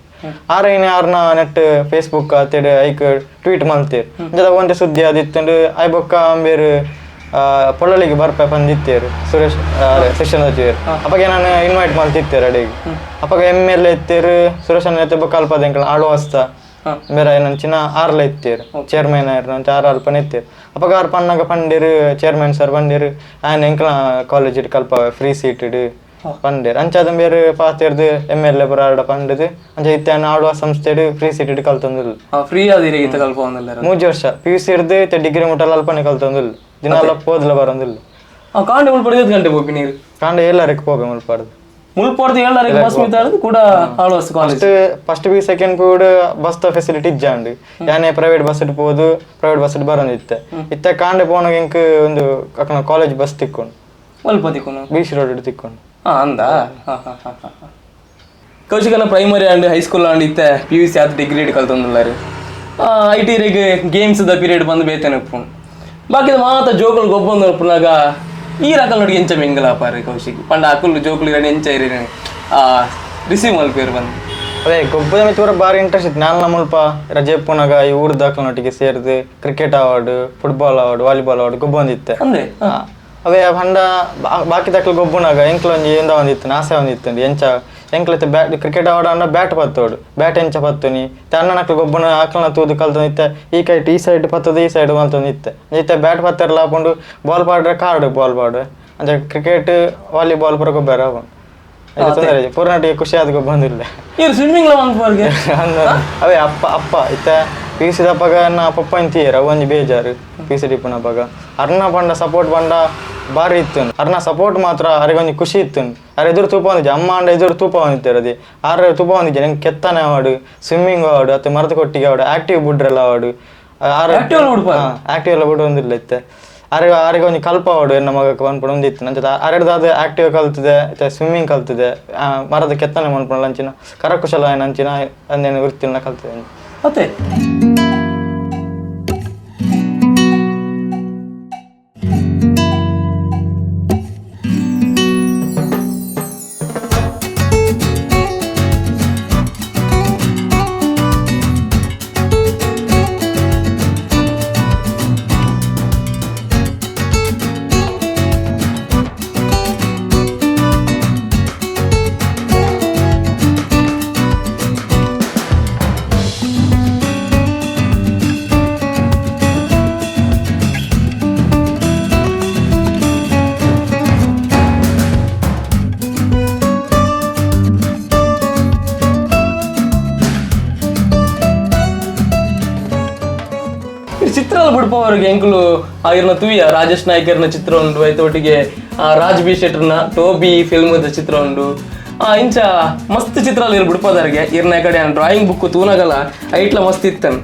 ಆರ್ ಐನೆ ಆರ್ನ ನೆಟ್ ಫೇಸ್ಬುಕ್ ಆತೇಡ್ ಐಕ್ ಟ್ವೀಟ್ ಮಲ್ತೇರ್. ಅಂಚದ ಒಂತೆ ಸುದ್ದಿ ಆದಿತ್ತಂಡು ಆಯ್ ಬೊಕ್ಕ ಅಂಬೇರು ಪೊಳಲಿಗೆ ಬರ್ಪೆ ಪಂದಿತ್ತೇರು ಸುರೇಶ್ ಶಿಕ್ಷಣ ಸಚಿವರು. ಅಪಗ ನಾನು ಇನ್ವೈಟ್ ಮಲ್ತಿತ್ತೇರು ಅಡೆಗೆ. ಅಪಗ ಎಮ್ ಎಲ್ ಎ ಇತ್ತೇರು ಸುರೇಶ್ ಅಣ್ಣ ಬೊಕ್ಕ ಅಲ್ಪದ ಎಂಕಲ್ನ ಆಳ್ವಾಸ್ತ ಬೇರೆ ನಂಚಿನ ಆರ್ಲ ಇತ್ತೇರು ಚೇರ್ಮನ್ ಆಯ್ರು ನಂಚ ಆರ್ ಅಲ್ಪನ ಇತ್ತೇರು. ಅಪಗ ಆರ್ ಪನ್ನಾಗ ಪಂಡೇರು, ಚೇರ್ಮನ್ ಸರ್ ಬಂಡೇರು, ಆಯನ ಎಂಕಲ್ನ ಕಾಲೇಜ್ ಕಲ್ಪ ಫ್ರೀ ಸೀಟ್ ಪಂಡೇರು. ಅಂಚಾದ ಬೇರೆ ಪಾತೇರ್ದು ಎಮ್ ಎಲ್ ಎ ಪುರ ಆರ್ಡ ಪಂಡದು ಅಂಚ ಇತ್ತೆ ಆಯ್ನ ಆಳ್ವಾಸ್ ಸಂಸ್ಥೆಡ್ ಫ್ರೀ ಸೀಟ್ ಕಲ್ತೊಂದಿಲ್ಲ. ಫ್ರೀ ಆದಿರ ಈತ ಕಲ್ಪ ಒಂದಲ್ಲ? 3 ವರ್ಷ ಪಿ ಯು ಸಿ ಹಿಡ್ದು ಇತ್ತೆ ಡಿಗ್ರಿ ಮುಟ್ಟಲ್ಲ ಅಲ್ಪನೆ ಕಲ್ತೊಂದಿಲ್ಲ, ದಿನಾಲ ಪೋದ್ಲ ಬರೋದಿಲ್ಲ. ಕಾಂಡೆ ಮುಲ್ಪಡ್ದು ಗಂಟೆ ಪೋಪಿ ನೀರು? ಕಾಂಡೆ 7ಕ್ಕೆ ಪೋಪೆ ಮುಲ್ಪಾಡ್ದು. ಮುಲ್ಪಡ್ದು 7ಕ್ಕೆ ಬಸ್ ಮಿತ್ತಾಡ್ದು ಕೂಡ Alva's college. First P second P bus the facility ಇಜ್ಜಾಂಡ್, ಯಾನೆ ಪ್ರೈವೇಟ್ ಬಸ್ ಪೋದು ಪ್ರೈವೇಟ್ ಬಸ್ ಬರೋದಿತ್ತೆ. ಇತ್ತೆ ಕಾಂಡೆ ಪೋನಾಗ ಎಂಕ್ ಒಂದು ಅಕ್ಕನ ಕಾಲೇಜ್ ಬಸ್ ತಿಕ್ಕೊಂಡು. ಅಲ್ಪ ತಿಕ್ಕೊಂಡು? Beach road ತಿಕ್ಕೊಂಡು. ಅಂದ ಕೌಶಿಕನ ಪ್ರೈಮರಿ ಅಂಡ್ ಹೈಸ್ಕೂಲ್ ಅಂಡ್ ಇತ್ತೆ ಪಿ ಯು ಸಿ ಆದ ಡಿಗ್ರಿ ಕಲ್ತೊಂದುಲ್ಲಾರು. I T ರೆಗ್ ಗೇಮ್ಸ್ the period ಬಂದು ಬೇತನೆ ಉಪ್ಪು, ಬಾಕಿದ ಮಾತ ಜೋಕುಲು ಗೊಬ್ಬೊಂದು ಉಪ್ಪುನಾಗ ಈ ರಕಲ್ ನೋಡಿಗೆ ಎಂಚ ಮಿಂಗಲಾಪಾರು ಕೌಶಿಕ್? ಪಂಡ ಅಕುಲು ಜೋಕುಲು ಇರಣ ಎಂಚ ಇರೇನೆ ರಿಸೀವ್ ಮಲ್ಪೇರು ಬಂದು? ಅದೇ ಗೊಬ್ಬದ ಮಿತ್ತು ಪೂರ ಬಾರಿ ಇಂಟ್ರೆಸ್ಟ್ ಇತ್ತು. ನಾನು ಮುಲ್ಪ ರಜೆ ಪುನಗ ಈ ಊರ್ದಾಕ್ಲನೊಟ್ಟಿಗೆ ಸೇರ್ದು ಕ್ರಿಕೆಟ್ ಆವಾಡು, ಫುಟ್ಬಾಲ್ ಆವಾಡು, ವಾಲಿಬಾಲ್ ಆವಾಡು ಗೊಬ್ಬೊಂದಿತ್ತೆ. ಅಂದೆ? ಅವೇ ಪಂಡ ಬಾಕಿ ದಕ್ಲು ಗೊಬ್ಬುನಾಗ ಎಂಕ್ಲ ಒಂಜಿ ಎಂದ ಒಂದಿತ್ತು ಆಸೆ ಒಂದಿತ್ತು. ಎಂಚ ಎಂಕ್ಲತ್ತೆ ಬ್ಯಾಟ್ ಕ್ರಿಕೆಟ್ ಆವಾಡ ಅಂಡ ಬ್ಯಾಟ್ ಪತ್ತೋಡು, ಬ್ಯಾಟ್ ಎಂಚ ಪತ್ತುನಿ ಅಣ್ಣನಕ್ಲು ಗೊಬ್ಬನ ಅಕ್ಲನ ತೂದು ಕಲ್ತೊಂದಿತ್ತೆ. ಈ ಕೈಟ್ ಈ ಸೈಡ್ ಪತ್ತದು ಈ ಸೈಡ್ ಮಲ್ತೊಂದಿತ್ತೆ. ಇತ್ತೆ ಬ್ಯಾಟ್ ಪತ್ತೆರ್ಲ ಆಪುಂಡು, ಬಾಲ್ ಪಾಡ್ರೆ ಕಾರ್ಡ್ ಬಾಲ್ ಪಾಡ್ರೆ. ಅಂಚ ಕ್ರಿಕೆಟ್ ವಾಲಿಬಾಲ್ ಪೂರ ಗೊಬ್ಬರ ಆಪುಂಡು. ತೊಂದರೆ ಇಜ್ಜಿ, ಪೂರ್ಣಟಿಗೆ ಖುಷಿ ಆದ ಗೊಬ್ಬೊಂದಿಲ್ಲ. ಇರು ಸ್ವಿಮ್ಮಿಂಗ್ ಲ ಮನ್ಪುವರ್ಗೆ? ಅವೇ ಅಪ್ಪ ಅಪ್ಪ ಇತ್ತೆ ಪಿ ಯು ಸಿದಪ್ಪಗ ನಾ ಪಪ್ಪ ಇಂತಿಯರ್ ಅವು ಒಂಜಿ ಬೇಜಾರು. ಪಿ ಯು ಸಿ ಡಿಪ್ಪುನಪಗ ಅರ್ನ ಪಂಡ ಸಪೋರ್ಟ್ ಪಂಡ ಬಾರಿ ಇತ್ತು. ಅರ್ನ ಸಪೋರ್ಟ್ ಮಾತ್ರ ಅರೆಗೆ ಒಂಜಿ ಖುಷಿ ಇತ್ತು. ಅರೆ ಎದುರು ತೂಪ ಒಂದಿಜ್ಜಿ, ಅಮ್ಮ ಅಂಡ ಎದುರು ತೂಪ ಒಂದಿತ್ತಾರೆ ಅದೇ ಆರೆ ತೂಪ ಒಂದಿಜ್ಜಿ. ನಂಗೆ ಕೆತ್ತನೆ ಆವಾಡು, ಸ್ವಿಮ್ಮಿಂಗ್ ಆವಾಡು, ಅತ್ತೆ ಮರದ ಕೊಟ್ಟಿಗೆ ಆವಾಡು, ಆಕ್ಟಿವ್ ಬುಡ್ರೆಲ್ಲ ಆವಾಡು. ಆರೆ Active ಎಲ್ಲ ಬುಡ್ಪಾರು? ಆಕ್ಟಿವ್ ಎಲ್ಲ ಬಿಡು ಒಂದಿಲ್ಲ ಇತ್ತೆ. ಅರೆ ಆರೆಗೆ ಒಂಜಿ ಕಲ್ಪ ಆವಾಡು ಎನ್ನ ಮಗಕ್ಕೆ ಪನ್ಪುಂಡು ಒಂದಿತ್ತು. ನಂಚ ಅರೆಡ್ದಾದ ಆಕ್ಟಿವ್ ಕಲ್ತದೆ, ಇತ್ತೆ ಸ್ವಿಮ್ಮಿಂಗ್ ಕಲ್ತದೆ, ಮರದ ಕೆತ್ತನೆ ಮನ್ಪುಂಡು, ಅಂಚಿನ ಕರಕುಶಲ ಅಂಚಿನ ಅಂದೇನು ವೃತ್ತಿನ ಕಲ್ತದೆ. ಅತ್ತೆ. ಚಿತ್ರ ಬುಡ್ಪವರಿಗೆ ಎಂಕುಲು ಇರ್ನ ತುವಿಯ ರಾಜೇಶ್ ನಾಯ್ಕರ್ನ ಚಿತ್ರ ಉಂಡು, ಐತ ಒಟ್ಟಿಗೆ ರಾಜ್ ಬಿ ಶೆಟ್ಟರ್ನ ಟೋಬಿ ಫಿಲ್ಮ್ ಚಿತ್ರ ಉಂಡು. ಇಂಚ ಮಸ್ತ್ ಚಿತ್ರ ಇರ್ ಬಿಡ್ಪದರ್ಗೆ. ಇರ್ನ ಕಡೆ ಡ್ರಾಯಿಂಗ್ ಬುಕ್ ತೂನಗಲ ಐಟ್ಲ ಮಸ್ತ್ ಇತ್ತನ್.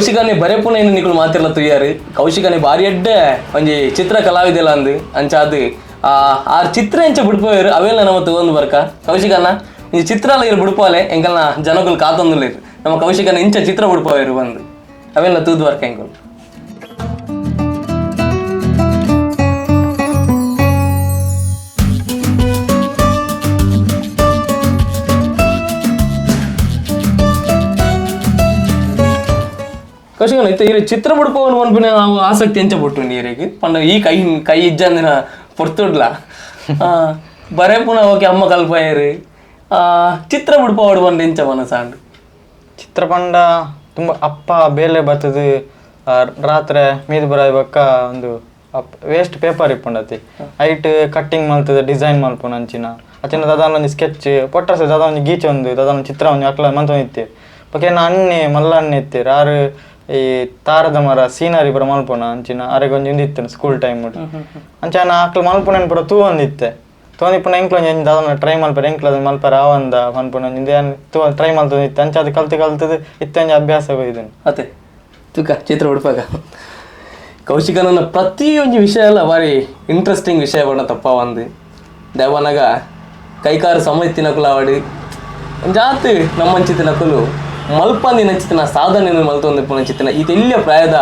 ಕೌಶಿಕನೇ ಬರೆಪುನ ನಿಕುಲು ಮಾತಿರ್ಲ ತುಯ್ಯಾರು. ಕೌಶಿಕನೇ ಭಾರಿ ಎಡ್ಡೆ ಒಂಜಿ ಚಿತ್ರ ಕಲಾವಿದೆಲ್ಲ ಅಂದು ಅಂಚಾದ್ ಆ ಚಿತ್ರ ಎಂಚ ಬಿಡ್ಪೋಯರು ಅವೆಲ್ಲ ನಮ್ಮ ತಗೊಂಡು ಬರ್ಕ. ಕೌಶಿಕನ ಈ ಚಿತ್ರ ಎಲ್ಲ ಇರು ಬಿಡ್ಪಾಲೆ ಎಂಕಲ್ನ ಜನಗಳು ಕಾತೊಂದುಲ್ಲೇರು ನಮ್ಮ ಕೌಶಿಕನ ಇಂಚ ಚಿತ್ರ ಬಿಡ್ಪೋಯರು ಬಂದು ಅವೆಲ್ಲ ತೂದು ಬರ್ಕ ಎಂಕಲ್. ಕೌಶಿಕನ ಇತ್ತ ಇರು ಚಿತ್ರ ಬಿಡ್ಪೋವನು ಪನ್ಪಿನ ನಾವು ಆಸಕ್ತಿ ಎಂಚ ಬಿಟ್ಟು ನೀರಿಗೆ ಪಂಡ ಈ ಕೈ ಕೈ ಇಜ್ಜಂದಿನ ಪೊರ್ತುಡ್ಲ ಬರೆಪುನ ಓಕೆ ಅಮ್ಮ ಕಲ್ಪಾಯರು ಚಿತ್ರ ಬಿಡ್ಪೋವಡು ಬಂದು ಎಂಚ ಮನಸಾಂಡ್. ಚಿತ್ರ ಪಂಡ ತುಂಬ ಅಪ್ಪ ಬೇಲೆ ಬರ್ತದೆ ರಾತ್ರಿ ಮೀದು ಬರ ಬೊಕ್ಕ ಒಂದು ವೇಸ್ಟ್ ಪೇಪರ್ ಇಪ್ಪುಂಡತಿ ಐಟ್ ಕಟ್ಟಿಂಗ್ ಮಲ್ತದೆ ಡಿಸೈನ್ ಮಲ್ಪುನ ಅಂಚಿನ ಅಚಿನ ದಾದ ಒಂಜಿ ಸ್ಕೆಚ್ ಪೊಟ್ಟಸ ದಾದ ಒಂಜಿ ಗೀಚೆ ಒಂದು ದಾದ ಒಂಜಿ ಚಿತ್ರ ಒಂಜಿ ಅಕ್ಲ ಮಂತೊಂದು ಇತ್ತೆ ಬೊಕ್ಕ ಎನ್ನ ಅಣ್ಣೆ ಮಲ್ಲ ಅಣ್ಣೆ ಇತ್ತೆರ್ ಆರು ಈ ತಾರದ ಮರ ಸೀನರಿ ಪೂರ ಮಲ್ಪುನ ಅಂಚಿನ ಅರೆಗ್ ಒಂಜಿ ಉಂದು ಇತ್ತು ಸ್ಕೂಲ್ ಟೈಮ್ ಅಂಚ ಅಕ್ಲು ಮಲ್ಪುನ ಪೂರ ತೂವೊಂದಿತ್ತೆ ತೂವೊಂದಿಪ್ಪುನ ಎಂಕ್ಲ ಒಂಜಿ ದಾದ ಟ್ರೈ ಮಲ್ಪೆರ್ ಎಂಕ್ಲ ಅದನ್ನ ಮಲ್ಪೆರ್ ಆವಂದ ಪನ್ಪುನ ಒಂಜಿ ತೂ ಟ್ರೈ ಮಲ್ತೊಂದಿತ್ತೆ ಅಂಚ ಅದು ಕಲ್ತು ಕಲ್ತದು ಇತ್ತೆ ಒಂಜಿ ಅಭ್ಯಾಸ ಇದನ್ನು ಅತ್ತೆ ತುಕ ಚಿತ್ರ ಉಡ್ಪಾಗ ಕೌಶಿಕನ ಪ್ರತಿಯೊಂದು ವಿಷಯ ಎಲ್ಲ ಭಾರಿ ಇಂಟ್ರೆಸ್ಟಿಂಗ್ ವಿಷಯ ಬಣ್ಣ ತಪ್ಪ ಒಂದು ದೇವನಾಗ ಕೈಕಾರು ಸಮಯ ತಿನ್ನಕುಲು ಆವಡಿ ಜಾತಿ ನಮ್ಮಂಚಿ ತಿನ್ನಕುಲು ಮಲ್ಪಂದಿ ನಂಚಿತಿನ ಸಾಧನೆ ಮಲ್ತೊಂದು ನಂಚಿತಿನ ಇದೆಲ್ಲ ಪ್ರಾಯದ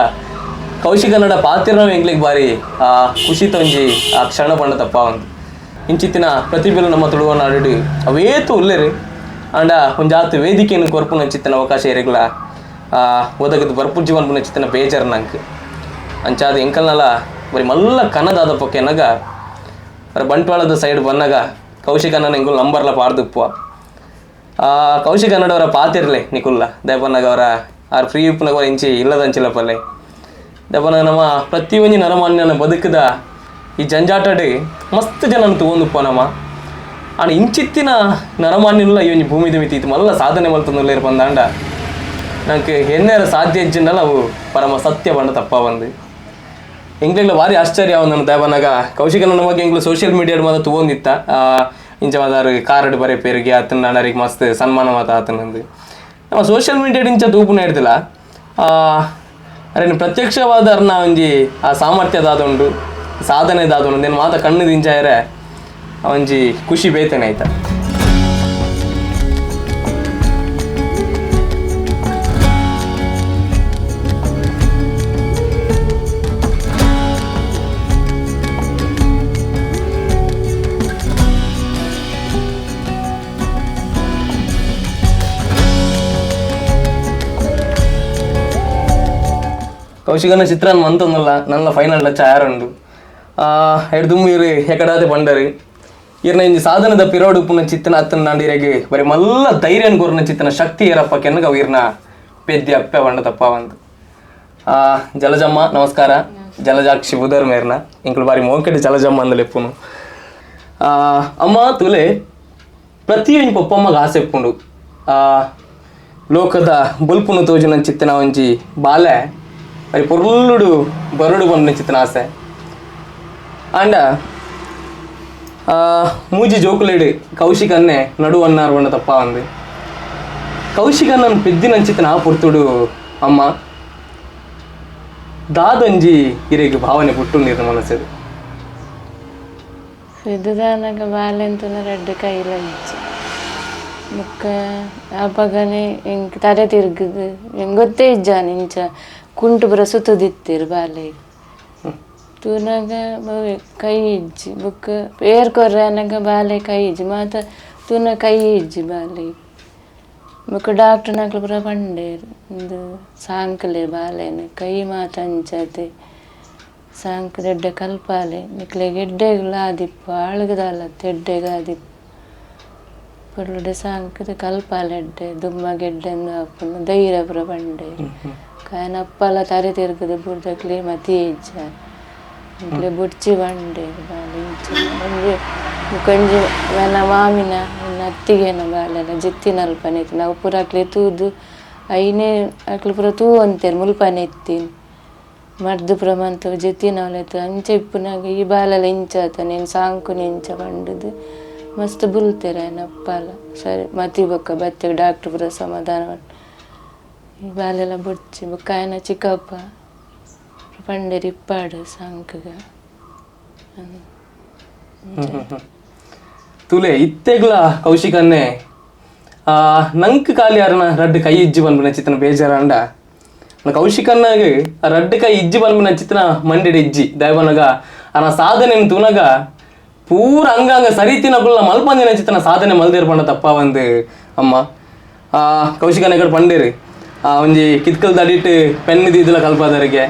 ಕೌಶಿಕನ್ನಡ ಪಾತಿರನ ಎಂಗ್ಲಿಗೆ ಭಾರಿ ಆ ಖುಷಿ ತೊಂಜಿ ಆ ಕ್ಷಣ ಬಣ್ಣ ತಪ್ಪ ಒಂದು ಇಂಚಿತ್ತಿನ ಪ್ರತಿಭೆಲು ನಮ್ಮ ತುಳುವನಾಡು ಅವೇತು ಉಲ್ಲೇರಿ ಅಂಡ ಒಂಜಾತ್ ವೇದಿಕೆಯನ್ನು ಕೊರ್ಪು ನಂಚಿತ್ತಿನ ಅವಕಾಶ ಇರಗ್ಲ ಒದಗದು ಬರ್ಪು ಜೀವನ ನಂಚಿತ್ತಿನ ಬೇಜಾರು ನಂಗೆ ಅಂಚಾದ ಎಂಕಲ್ನಲ ಬರೀ ಮಲ್ಲ ಕನದಾದ ಪೊಕ್ಕೆನಗ ಬಂಟ್ವಾಳದ ಸೈಡ್ ಬಂದಾಗ ಕೌಶಿಕನ ಎಂಕುಲ್ ನಂಬರ್ಲ ಪಾರ್ದುಪ್ಪ ಕೌಶಿಕ್ ಕನ್ನಡವರ ಪಾತಿರ್ಲೆ ನಿಕುಲ್ಲ ದೇಪನ್ನಾಗ ಅವರ ಆರ್ ಫ್ರೀ ಉಪ್ಪುನಗ ಇಂಚಿ ಇಲ್ಲದಂಚಿಲ್ಲ ಪಲ್ಲೆ ದೇಪನಾಗ ನಮ್ಮ ಪ್ರತಿಯೊಂಜಿ ನರಮಾನ್ಯನ ಬದುಕದ ಈ ಜಂಜಾಟಡ್ ಮಸ್ತ್ ಜನ ತಗೊಂಡುಪ್ಪ ನಮ್ಮ ಆಂಡ ಇಂಚಿತ್ತಿನ ನರಮಾನ್ಯಲ್ಲ ಈ ಒಂಜಿ ಭೂಮಿದ ಮಿತಿ ಇತ್ತು ಮಲ್ಲ ಸಾಧನೆ ಮಲ್ತೊಂದುಲ್ಲೇರು ಬಂದಾಂಡ ನಂಗೆ ಎನ್ನೇರ ಸಾಧ್ಯ ಇಜ್ಜಿಂಡಲ್ಲ ಅವು ಪರಮ ಸತ್ಯ ಬಂಡ ತಪ್ಪ ಬಂದು ಎಂಗ್ಲೆಗ್ಲ ಭಾರಿ ಆಶ್ಚರ್ಯ ಅವನು ದೇವನಾಗ ಕೌಶಿಕನ ನಮಗೆ ಎಂಗ್ಲು ಸೋಷಿಯಲ್ ಮೀಡಿಯಾ ಮಾತ್ರ ತಗೊಂಡಿತ್ತ ಇಂಚ ಮಾದಾರು ಕಾರ್ಡ್ ಬರೆ ಪೇರಿಗೆ ಆತನ ನಾಡರಿಗೆ ಮಸ್ತ್ ಸನ್ಮಾನ ಮಾತ ಆತನಂದು ನಮ್ಮ ಸೋಷಿಯಲ್ ಮೀಡಿಯಾ ಇಂಚ ತೂಪುನ ಹಿಡ್ದಿಲ್ಲ ಅರೆ ಪ್ರತ್ಯಕ್ಷವಾದ ಅರ್ನ ಒಂಜಿ ಆ ಸಾಮರ್ಥ್ಯ ದಾದುಂಡು ಸಾಧನೆ ದಾದುಂಡು నేను ಮಾತ ಕಣ್ಣು ದಿಂಚಾಯರೆ ಒಂಜಿ ಖುಷಿ ಬೇತೇನೆ ಆಯ್ತಾ. ಕೌಶಿಕನ ಚಿತ್ರ ಮಂತೊಂದಲ್ಲ ನನ್ನ ಫೈನಲ್ ಟಚ್ ಆರುಂಡು ಎಡ್ದುಮ್ಮು ಇರು ಎಕಡಾದೆ ಬಂಡರು ಇರ್ನ ಇಂಜಿ ಸಾಧನದ ಪಿರೋಡು ಉಪ್ಪುನ ಚಿತ್ತನ ಅತ್ತನ ನಾಂಡಿರೆಗೆ ಬರೀ ಮಲ್ಲ ಧೈರ್ಯನ ಕೋರ್ನ ಚಿತ್ತನ ಶಕ್ತಿ ಏರಪ್ಪ ಕೆನ್ನಗ ಇರ್ನ ಪೆದ್ದಿ ಅಪ್ಪೆ ಬಂಡ ತಪ್ಪ ಬಂದು. ಜಲಜಮ್ಮ ನಮಸ್ಕಾರ. ಜಲಜಾಕ್ಷಿ ಬುಧರ್ ಮೇರ್ನ ಇಂಕುಲು ಬಾರಿ ಮೋಕೆಟ್ ಜಲಜಮ್ಮ ಅಂದಲೆಪ್ಪುನು. ಅಮ್ಮ ತುಲೆ ಪ್ರತಿಯೊಂಜಿ ಪೊಪ್ಪಮ್ಮಗ ಆಸೆ ಇಪ್ಪುಂಡು ಲೋಕದ ಬೊಲ್ಪುನು ತೋಜುನ ಚಿತ್ತನ ಒಂಜಿ ಬಾಲೆ మరి పొర్లుడు బరుడు ಬಂದ ಚಿತ್ತನ ಆಸೆ ಅಂಡ ಮೂಜಿ ಜೋಕುಲೇಡು ಕೌಶಿಕನ್ನೇ ನಡು ಅನ್ನಾರು ಬಣ್ಣ ತಪ್ಪ ಅಂದು ಕೌಶಿಕನ್ನನ್ನು ಪೆದ್ದಿನಂಚಿತನ ಆ ಪೊರ್ತುಡು ಅಮ್ಮ ದಾದೊಂಜಿ ಇರೆಗ್ ಭಾವನೆ ಪುಟ್ಟು ನೀರಿನ ಮನಸ್ಸು ಪೆದ್ದುದಾನಗ ಬಾಲೆಂತುನ ರಡ್ಡ್ ಕೈಲ ಇಜ್ಜಿ ಬೊಕ್ಕ ಅಪಗನೆ ಎಂಕ್ ತರೆ ತಿರುಗುದು ಎಂಕ್ ಗೊತ್ತೇ ಇಜ್ಜಾನ್ ಇಂಚ ಕುಂಟು ಪೂರ ಸುತ್ತುದಿತ್ತೆರ್ ಬಾಲೆಗ್ ತೂನಗ ಕೈ ಇಜ್ಜಿ ಬೊಕ್ಕ ಪೇರ್ ಕೊರ್ರೆ ಆನಗ ಬಾಲೆ ಕೈ ಇಜ್ಜಿ ಮಾತ ತೂನ ಕೈ ಇಜ್ಜಿ ಬಾಲೆಗ್ ಬೊಕ್ಕ ಡಾಕ್ಟ್ರ್ನಕ್ಲು ಪೂರ ಪಂಡೇರ್ ಇಂದು ಸಾಂಕ್ಲೆ ಬಾಲೆನ್ ಕೈ ಮಾತ ಅಂಚತೆ ಸಾಂಕ್ ಎಡ್ಡೆ ಕಲ್ಪಾಲೆ ನಿಕ್ಲೆಗ್ ಎಡ್ಡೆಗ್ಲ ಆದಿಪ್ಪು ಆಳುಗ್ ದಾಲತ್ತ್ ಎಡ್ಡೆಗ್ ಆದಿಪ್ಪು ಪೊರ್ಲುಡೆ ಸಾಂಕ್ದ್ ಕಲ್ಪಾಲೆ ಎಡ್ಡೆ ದುಮ್ಮಗ್ ಎಡ್ಡೆ ಇಂದ್ ಆಪುಂಡು ಧೈರ್ಯ ಪೂರ ಪಂಡೇರ್ ಕಾಯನ ಅಪ್ಪಲ ತರೆ ತಿರುಗುದು ಬುಡ್ದಕ್ಲೆ ಮತಿಯೇ ಇಜ್ಜಾರ್ ನಿಕ್ಲೆ ಬೊಡ್ಚಿ ಪಂಡೇರ್ ಬಾಲೆ ಇಂಚ ಒಂಜಿ ಬೊಕೊಂಜಿ ಎನ್ನ ಮಾಮಿನ ಎನ್ನ ಅತ್ತಿಗೆನ ಬಾಲೆಲ ಜೆತ್ತಿನಲ್ಪನೆ ಇತ್ತಿನ ಅವು ಪೂರ ಅಕ್ಲೆ ತೂದು ಐನೇ ಅಕ್ಲು ಪೂರ ತೂವೊಂತೆರ್ ಮುಲ್ಪನೆ ಇತ್ತಿನಿ ಮರ್ದ್ ಪೂರ ಮಂತ್ ಜೆತ್ತಿನವಲೆತ್ ಅಂಚ ಇಪ್ಪುನಗ ಈ ಬಾಲೆಲ ಇಂಚ ಆತನೆ ಏನ್ ಸಾಂಕುನಿ ಇಂಚ ಪಂಡುದು ಮಸ್ತ್ ಬುಲ್ತೆರ್ ಆಯ್ನ ಅಪ್ಪಲ ಸರಿ ಮತಿ ಬೊಕ್ಕ ಬತ್ತೆ ಡಾಕ್ಟ್ರ್ ಪೂರ ಸಮಾಧಾನ. ಈ ಬಾಲೆಲ್ಲ ಬೊಡ್ಚಿ ಬೊಕ್ಕ ಆಯನ ಚಿಕ್ಕಪ್ಪ ಪಂಡೇರು ಇಪ್ಪಾಡು ಸಾಂಕ್ಗ. ತುಲೆ ಇತ್ತೆಗ್ಲ ಕೌಶಿಕನ್ನೇ ನಂಕ್ ಖಾಲಿ ಅರನ ರಡ್ಡ್ ಕೈ ಇಜ್ಜಿ ಪನ್ಪಿನ ಚಿತ್ತನ ಬೇಜಾರಾಂಡ ಕೌಶಿಕನ್ನಾಗ ರಡ್ಡ್ ಕೈ ಇಜ್ಜಿ ಪನ್ಪಿನ ಚಿತ್ತನ ಮಂಡಿಡ್ ಇಜ್ಜಿ ದಯವನಗ ಅನ ಸಾಧನೆ ತೂನಗ ಪೂರ ಅಂಗಾಂಗ ಸರಿತಿನ ಕುಲ್ಲ ಮಲ್ಪಂದಿನ ಚಿತ್ತನ ಸಾಧನೆ ಮಲ್ದೇರ್ ಪಂಡ ತಪ್ಪ ಒಂದು ಅಮ್ಮ. ಕೌಶಿಕನ ಕಡೆ ಪಂಡೇರು ಒಂಜಿ ಕಿತ್ಕಲ್ ದಡಿಟ್ ಪೆನ್ ದೀದಲ ಕಲ್ಪದರಿಗೆ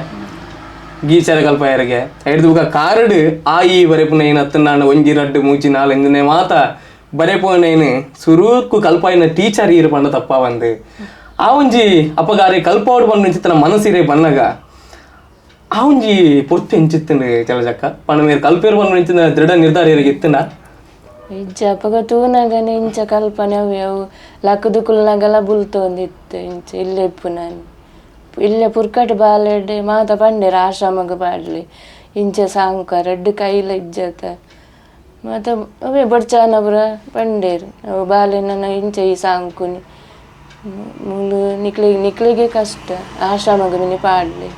ಗೀಚರ ಕಲ್ಪಾಯರಿಗೆ ಹಿಡ್ದು ಬುಕ್ಕ ಕಾರಡ್ ಆ ಈ ಬರೆಪುನ ಏನು ಹತ್ತನಾಂಡ ಒಂಜಿ ರಡ್ಡು ಮೂಜಿ ನಾಲ್ ಎಂದನೆ ಮಾತ ಬರೆಪುನೇನು ಸುರೂಕು ಕಲ್ಪಾಯಿನ ಟೀಚರ್ ಈರು ಪಂಡ ತಪ್ಪ ಒಂದು ಆ ಒಂಜಿ ಅಪ್ಪಗಾರಿ ಕಲ್ಪಾವಡು ಪಂಡ ಚಿತ್ತನ ಮನಸ್ಸಿರೆ ಬನ್ನಗ ಆ ಒಂಜಿ ಪೊರ್ತು ಎಂಚಿತ್ತಂಡು ಚಲಜಕ್ಕ ಪಂಡ ಮೇರು ಕಲ್ಪೇರು ಪಂಡ ಇಂಚಿನ ದೃಢ ನಿರ್ಧಾರ ಇರಿಗೆ ಇತ್ತಂಡ. ಇಜ್ಜ ಅಪಗ ತೂನಗನೆ ಇಂಚ ಕಲ್ಪನೆ ಅವು ಅವು ಲಕ್ಕುದುಕುಲ್ನಗಲ ಬುಲ್ತೊಂದಿತ್ತು ಇಂಚ ಇಲ್ಲೇ ಇಪ್ಪು ನಾನು ಇಲ್ಲೇ ಪುರ್ಕಟ್ ಬಾಲೆಡ್ ಮಾತ ಪಂಡೇರು ಆಶ್ರಮಗ್ ಪಾಡ್ಲಿ ಇಂಚ ಸಾಂಕ ರಡ್ಡ್ ಕೈಲ ಇಜ್ಜತ ಮಾತ ಅವೇ ಬೊಡ್ಚಾನ ಪೂರ ಪಂಡೇರು ಅವು ಬಾಲೆ ನನ್ನ ಇಂಚ ಈ ಸಾಂಕುನಿ ಮುಲು ನಿಕ್ಲಿಗೆ ನಿಕ್ಲಿಗೆ ಕಷ್ಟ ಆಶ್ರಮಗ್ ಮಿನಿ ಪಾಡ್ಲಿ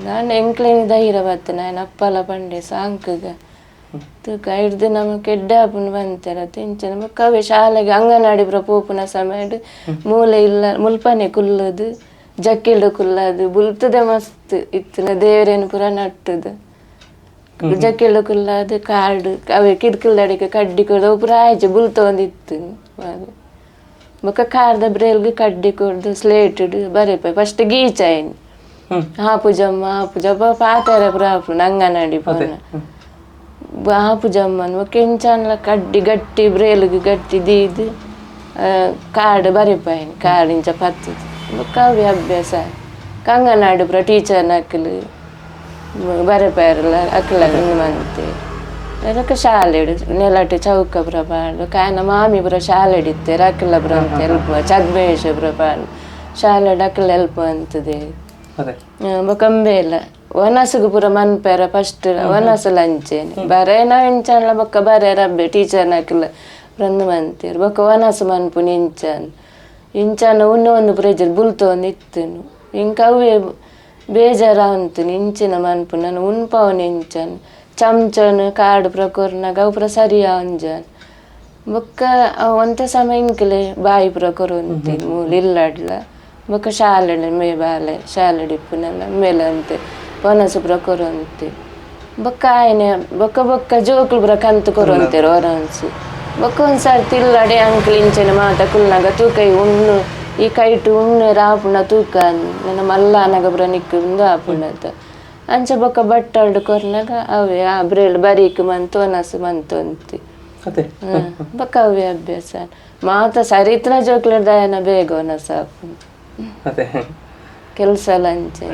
ನಾನು ಎಂಕ್ಲೇನಿ ಧೈರ್ಯ ಬತ್ತನ ಆಯ್ನ ಅಪ್ಪಲ ಪಂಡೆ ಸಾಂಕುಗ ತೂಕ ಹಿಡ್ದು ನಮಕ್ ಎಡ್ಡೆ ಆಪುಂಡು ಬಂತೆರ ಇಂಚ ಬೊಕ್ಕ ಅವೇ ಶಾಲೆಗೆ ಅಂಗನವಾಡಿ ಪೂರ ಪೋಪುನ ಸಮಯಡ್ ಮೂಲೆ ಇಲ್ಲ ಮುಲ್ಪನೆ ಕುಲ್ಲುದು ಜಕ್ಕಿಲ್ಡು ಕುಲ್ಲದು ಬುಲ್ತದೆ ಮಸ್ತ್ ಇತ್ತಿನ ದೇವರೇನು ಪೂರ ನಟ್ಟುದು ಜಕ್ಕಿಲ್ಡು ಕುಲ್ಲದು ಕಾರ್ಡ್ ಅವೇ ಕಿರ್ಕಿಲ್ದಡಿಗೆ ಕಡ್ಡಿ ಕೊಡ್ದು ಅವು ಪೂರ ಆಯ್ಚೆ ಬುಲ್ತೊಂದಿತ್ತು ಬೊಕ್ಕ ಕಾರ್ದ ಬ್ರೇಲ್ಗ್ ಕಡ್ಡಿ ಕೊಡ್ದು ಸ್ಲೇಟುಡ್ ಬರೆಪ ಫಸ್ಟ್ ಗೀಚಾಯಿನಿ ಹಾಪುಜಮ್ಮ ಹಾಪುಜಪ್ಪ ಪಾತೆರ ಪೂರ ಆಪುಂಡು ಅಂಗನವಾಡಿ ಪೋನ ಹಾಪುಜಮ್ಮನ್ ಬೊಕ್ಕ ಎಂಚಾನ್ಲ ಕಡ್ಡಿ ಗಟ್ಟಿ ಬ್ರೇಲ್ಗ್ ಗಟ್ಟಿ ದೀದ್ ಕಾರ್ಡ್ ಬರೆಪಾಯಿನಿ ಕಾರ್ಡ್ ಇಂಚ ಪತ್ತುದು ಬೊಕ್ಕ ಅವೇ ಅಭ್ಯಾಸ ಕಂಗನಾಡು ಪೂರ ಟೀಚರ್ ಅಕ್ಲು ಬರೆಪಾಯರಲ್ಲ ಅಕ್ಲ ಉಂದು ಮಂತೆ ಬೊಕ್ಕ ಶಾಲೆಡ್ ನೆಲಟ್ ಚೌಕ ಪೂರ ಪಾಡ್ದು ಕಾಯನ ಮಾಮಿ ಪೂರ ಶಾಲೆಡ್ ಇತ್ತೆರ್ ಅಕ್ಲ ಪೂರ ಹೆಲ್ಪ್ ಚದ್ಮೇಶ ಪೂರ ಪಾಡ್ ಶಾಲೆಡ್ ಅಕ್ಲ ಹೆಲ್ಪ್ ಅಂತದೆ. ಅದೇ ಬೊಕ ಅಂಬೆಲ ವನಸುಗು ಪೂರ ಮನ್ಪೆರ ಫಸ್ಟ್ ವನಸುಲ ಅಂಚೆನೆ ಬರೇನ ಇಂಚಾನ್ಲ ಬೊಕ್ಕ ಬರೆ ರಬ್ಬೆ ಟೀಚರ್ ನಕುಲು ರಂದು ಮಂತೇರು ಬೊಕ್ಕ ವನಸು ಮನ್ಪುನಿ ಇಂಚಾನ್ ಇಂಚಾನ ಉನ್ನ ಒಂದು ಪ್ರೆಜರ್ ಬುಲ್ತೊಂದು ಇತ್ತುನು ಇಂಕ ಅವೇ ಬೇಜಾರಾಂತುನಿ ಇಂಚಿನ ಮನ್ಪು ನಾನು ಉನ್ಪವನ ಇಂಚಾನ್ ಚಮಚನ್ ಕಾಡು ಪೂರ ಕೊರ್ನಗ ಅವು ಪೂರ ಸರಿ ಅಂಜಾನ್ ಬೊಕ್ಕ ಅವು ಒಂತೆ ಸಮಯ ಇಂಕಲೆ ಬಾಯಿ ಪೂರ ಕೊರೊಂತೀನಿ ಮೂಲು ಇಲ್ಲಾಡ್ಲ ಬೊಕ್ಕ ಶಾಲೆಡ್ ಮೇ ಬಾಲೆ ಶಾಲೆಡ್ ಇಪ್ಪುನೆಲ್ಲ ಮೇಲೆ ಅಂತೆ ವನಸು ಪೂರ ಕೊರೊಂತಿ ಬೊಕ್ಕ ಆಯ್ನೆ ಬೊಕ್ಕ ಬೊಕ್ಕ ಜೋಕುಲು ಪೂರ ಕಂತು ಕೊರೊಂತೆರ್ ಒರನ್ಸು ಬೊಕ್ಕ ಒಂದ್ ಸರ್ತಿ ಇಲ್ಲಡೆ ಅಂಕಲ್ ಇಂಚನೆ ಮಾತ ಕುಲ್ನಗ ತೂಕ ಈ ಉಣ್ಣು ಈ ಕೈಟು ಉಣ್ಣೆರ ಆಪುಂಡ ತೂಕ ನನ್ನ ಮಲ್ಲ ಆನಗ ಪೂರ ನಿಕ್ಕ್ ಉಂದು ಆಪುಂಡತ ಅಂಚ ಬೊಕ್ಕ ಬಟ್ಟಲ್ಡ್ ಕೊರ್ನಗ ಅವೇ ಆ ಬ್ರೇಲ್ ಬರೀಕ್ ಮಂತು ವನಸು ಮಂತೊಂತಿ. ಅದೇ ಬೊಕ್ಕ ಅವೇ ಅಭ್ಯಾಸ ಮಾತ ಸರಿತ್ನ ಜೋಕ್ಲೆಡ್ ದಾಯನ ಬೇಗ ವನಸು ಆಪುಂಡು ಅದೇ ಕೆಲಸ ಎಲ್ಲ ಅಂಚೆ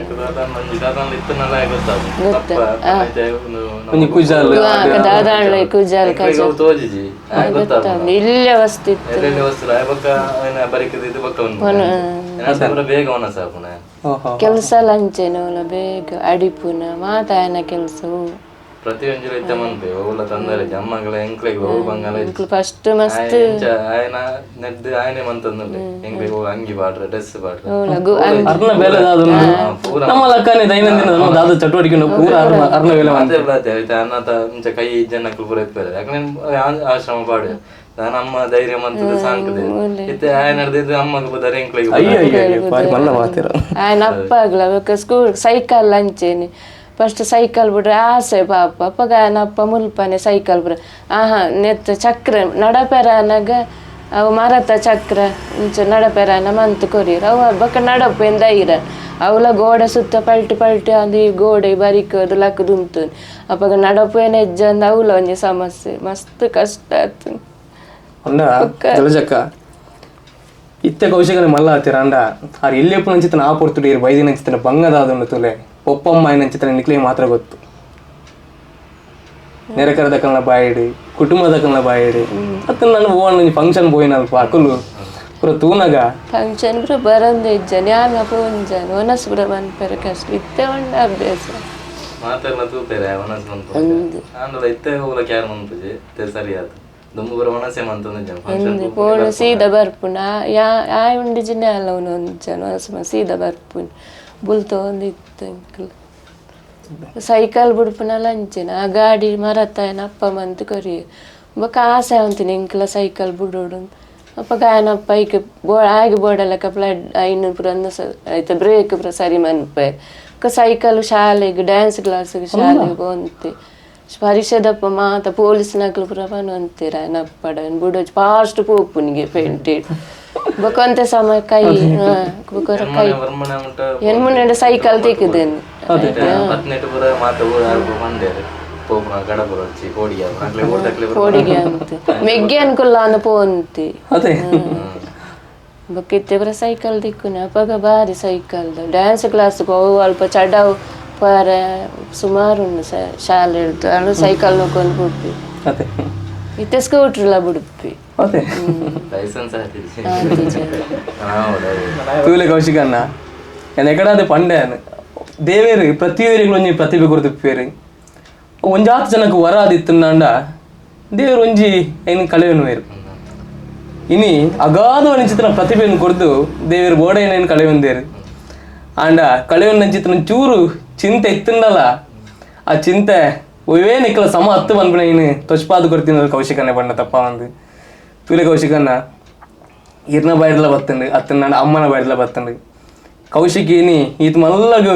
ಒಂಜಿ ಕುಜಾಲ್ ದಾದಾಣ್ಲ ಕುಜಾಲ್ ಗೊತ್ತಾಪುಂಡು ಇಲ್ಲೇ ವಸ್ತು ಇತ್ತು ಕೆಲಸ ಎಲ್ಲ ಅಂಚೆನೆ ಅವ್ಲ ಬೇಗ ಅಡಿಪುನ ಮಾತ ಆಯನ ಕೆಲಸವು ಪ್ರತಿಯೊಂಜಿ ಇತ್ತ ಮನ್ಪೆ ಓಲ ತಂದರೆ ಅಮ್ಮಗಳ ಎಂಕ್ಲೆಗ್ ಓ ಬಂಗಾಲ ಫಸ್ಟ್ ಮಸ್ತ್ ಆಯನ ನೆಡ್ದು ಆಯನೆ ಮಂತಂದುಲ್ಲೆ ಎಂಕ್ಲೆಗ್ ಓ ಅಂಗಿ ಪಾಡ್ರೆ ಡ್ರೆಸ್ ಪಾಡ್ರೆ ಅರ್ನ ಬೇಲೆ ದಾದ ನಮ್ಮ ಲಕ್ಕನೆ ದೈನಂದಿನ ನಮ್ಮ ದಾದ ಚಟುವಟಿಕೆ ಪೂರ ಅರ್ನ ಅರ್ನ ಬೇಲೆ ಮಾತೆ ಬ್ಲಾತೆ ಐತೆ ಅನ್ನಾತ ಇಂಚ ಕೈ ಜನಕ್ಕಲು ಪೂರ ಇಪ್ಪರೆ ಯಾಕಂದ್ರೆ ಆಶ್ರಮ ಪಾಡು ನಾನು ಅಮ್ಮ ಧೈರ್ಯ ಮಂತದ ಸಾಂಕದೆ ಇತ್ತೆ ಆಯನ ನಡ್ದಿದ್ದು ಅಮ್ಮಗ್ ಬದಾರೆ ಎಂಕ್ಲೆಗ್ ಅಯ್ಯೋ ಅಯ್ಯೋ ಅಯ್ಯೋ ಬಾರಿ ಮಲ್ಲ ಮಾತಿರ. ಆಯನ ಅಪ್ಪ ಆಗ್ಲ ಬೊಕ್ಕ ಸ್ಕೂಲ್ ಸೈಕಲ್ ಅಂಚೆನೆ ಫಸ್ಟ್ ಸೈಕಲ್ ಬಿಡ್ರೆ ಆಸೆ ಪಾಪ ಅಪ್ಪಗ ಆಯನ ಅಪ್ಪ ಮುಲ್ಪನೆ ಸೈಕಲ್ ಬಿಡ್ರೆ ಆಹಾ ನೆತ್ತ ಚಕ್ರ ನಡಪೆರ ಅನಗ ಅವು ಮರತ ಚಕ್ರ ಇಂಚ ನಡಪೆರ ಮಂತ್ ಕೊರಿಯರ್ ಅವು ಬೊಕ್ಕ ನಡಪು ಎಂದ ಐರ ಅವಲ ಗೋಡೆ ಸುತ್ತ ಪಲ್ಟಿ ಪಲ್ಟಿ ಅಂದು ಈ ಗೋಡೆ ಬರಿಕದು ಲಕ್ಕದು ಉಂತು ಅಪ್ಪಗ ನಡಪು ಏನ ಹೆಜ್ಜೆ ಅಂದ ಅವಲ ಒಂಜಿ ಸಮಸ್ಯೆ ಮಸ್ತ್ ಕಷ್ಟ ಆತು. ಅಂಡ ಜಲಜಕ್ಕ ಇತ್ತೆ ಕೌಶಿಕನ ಮಲ್ಲ ಆತಿರ ಅಂಡ ಆರ್ ಎಲ್ಲೆಪ್ಪು ನಂಚಿತನ ಆ ಪೊರ್ತುಡು ಇರು ಬೈದಿನ ನಂಚಿತನ ಬಂಗದಾದುಂಡು ತುಲೆ ಒಪ್ಪಮ್ಮ ನಂಚಿತನ ನಿಕ್ಲೆ ಮಾತ್ರ ಗೊತ್ತು ನೆರೆಕರದ ಕಲ್ನ ಬಾಯಿಡು ಕುಟುಂಬದ ಕಲ್ನ ಬಾಯಿಡು ಅತ್ತ ನಾನು ಓವನ್ ಒಂಜಿ ಫಂಕ್ಷನ್ ಪೋಯಿನಲ್ಪ ಅಕುಲು ಪೂರ ತೂನಗ ಫಂಕ್ಷನ್ ಪೂರ ಬರಂದೆ ಇಜ್ಜಾನೆ ಯಾನ್ ಅಪ್ಪ ಒಂಜಾನೆ ಒನಸ್ ಪೂರ ಮನ್ಪೆರೆ ಕಷ್ಟ ಇತ್ತೆ ಉಂಡು ಅಭ್ಯಾಸ ಮಾತೆಲ್ಲ ತೂಪೆರೆ ವನಸ್ ಮನ್ಪು ಆಂಡಲ ಇತ್ತೆ ಓಲ ಕ್ಯಾರ್ ಮನ್ಪುಜಿ ಇತ್ತೆ ಸರಿ ಆತು. ದುಂಬು ಪೂರ ಒಣಸೆ ಮಂತೊಂದು ಫಂಕ್ಷನ್ ಪೋಣ ಸೀದಾ ಬರ್ಪುಂಡು ಯಾ ಆಯ್ ಉಂಡು ಜಿನ್ನೆ ಅಲ್ಲ ಒಂಜನ ಸೀದಾ ಬರ್ಪುಂಡು ಬುಲ್ತೊಂದಿತ್ತು ಎಂಕುಲು. ಸೈಕಲ್ ಬುಡ್ಪುನಲ ಅಂಚೆನ ಆ ಗಾಡಿ ಮರತ್ತಾಯನ ಅಪ್ಪ ಮಂತ್ ಕೊರಿಯೆ ಬೊಕ ಆಸೆ ಅಂತೀನಿ ಎಂಕಲ ಸೈಕಲ್ ಬುಡೋಡು. ಅಪ್ಪಗ ಆಯನಪ್ಪ ಐಕ್ ಬೋ ಆಗಿ ಬೋಡಲಕ ಪ್ಲಡ್ ಐನು ಪೂರ ಐತ ಬ್ರೇಕ್ ಪೂರ ಸರಿ ಮನ್ಪೆ. ಬೊಕ ಸೈಕಲ್ ಶಾಲೆಗ್ ಡ್ಯಾನ್ಸ್ ಕ್ಲಾಸ್ಗೆ ಶಾಲೆಗ್ ಪೋಂತೆ ಪರಿಷದಪ್ಪ ಮಾತ ಪೊಲೀಸ್ನಕ್ಲು ಪೂರ ಪನೊಂತೆರ್ ಆಯನಪ್ಪಡ ಬುಡೋಜ್ ಫಾಸ್ಟ್ ಪೋಪುನಿಗೆ ಪೇಂಟೆಡ್. ಬೊಕ ಒಂತೆ ಸಮ ಕೈ ಬೊಕ ಕೈ ಎನ್ಮುನೆ ಸೈಕಲ್ ತಿಕ್ಕುದೇನು ಪತ್ನೆಟ್ ಪೂರ ಮಾತ ಪಂಡೇರು ಪೋಪುನ ಕಡಪುರ వచ్చಿ ಕೋಡಿಗೆ ಅಕ್ಲೆ ಓಡ್ದಕ್ಲೆ ಕೋಡಿಗೆ ಅಂತ ಮೆಗ್ಗೆ ಅನ್ಕುಲ್ಲ ಅಂದ ಪೋಂತಿ. ಅದೇ ಬೊಕ ಇತ್ತೆ ಪೂರ ಸೈಕಲ್ ತಿಕ್ಕುನೆ ಅಪಗ ಬಾರಿ cycle dance class ಅವು ಅಲ್ಪ ಚಡವು ಪಾರ ಸುಮಾರು ಉಂಡು ಶಾಲೆ ಹಿಡ್ದು ಅಳು ಸೈಕಲ್ ನೋಕೊಂಡು ಪೋಪಿ. ಅದೇ ಇತ್ತೆ ಸ್ಕೂಟ್ರ್ಲ ಬುಡುಪಿ. ಅದೇ ಲೈಸೆನ್ಸ್ ಆತಿಜಿ. ತೂಲೆ ಕೌಶಿಕಣ್ಣ ನಾನು ಎಕಡಾದ ಪಂಡೆ ದೇವೇರು ಪ್ರತಿಯೊರಿಗಳು ಒಂಜಿ ಪ್ರತಿಭೆ ಕೊರ್ತಿಪ್ಪೇರು ಒಂಜಾತ್ ಜನಕ್ಕೆ ವರ ಆದಿತ್ತುಂಡ ದೇವರು ಒಂಜಿ ಐನ್ ಕಳೆಯನುವೇರು ಇನಿ ಅಗಾಧ ಚಿತ್ರ ಪ್ರತಿಭೆಯನ್ನು ಕೊರ್ದು ದೇವರು ಬೋಡೈನ ಕಳೆಯೊಂದೇರು ಆಂಡ ಕಳೆಯೊಂದ ಚಿತ್ರ ಚೂರು ಚಿಂತೆ ಇತ್ತುಂಡಲ ಆ ಚಿಂತೆ ಒಯ್ವೇ ನಿಕ್ಕಲ ಸಮ ಹತ್ತು ಬಂದ್ಬಿಡ ಇನ್ನು ತೊಚ್ಪಾದು ಕೊರ್ತಿನ ಕೌಶಿಕನ್ನೇ ಬಣ್ಣ ತಪ್ಪ ಒಂದು ತೂಲೆ ಕೌಶಿಕಣ್ಣ ಇರ್ನ ಬೈಡ್ಲ ಬತ್ತಂಡು ಅತ್ತನಾಂಡ ಅಮ್ಮನ ಬೈಡ್ಲ ಬತ್ತಂಡು ಕೌಶಿಕಿನಿ ಈತ ಮಲ್ಲಗ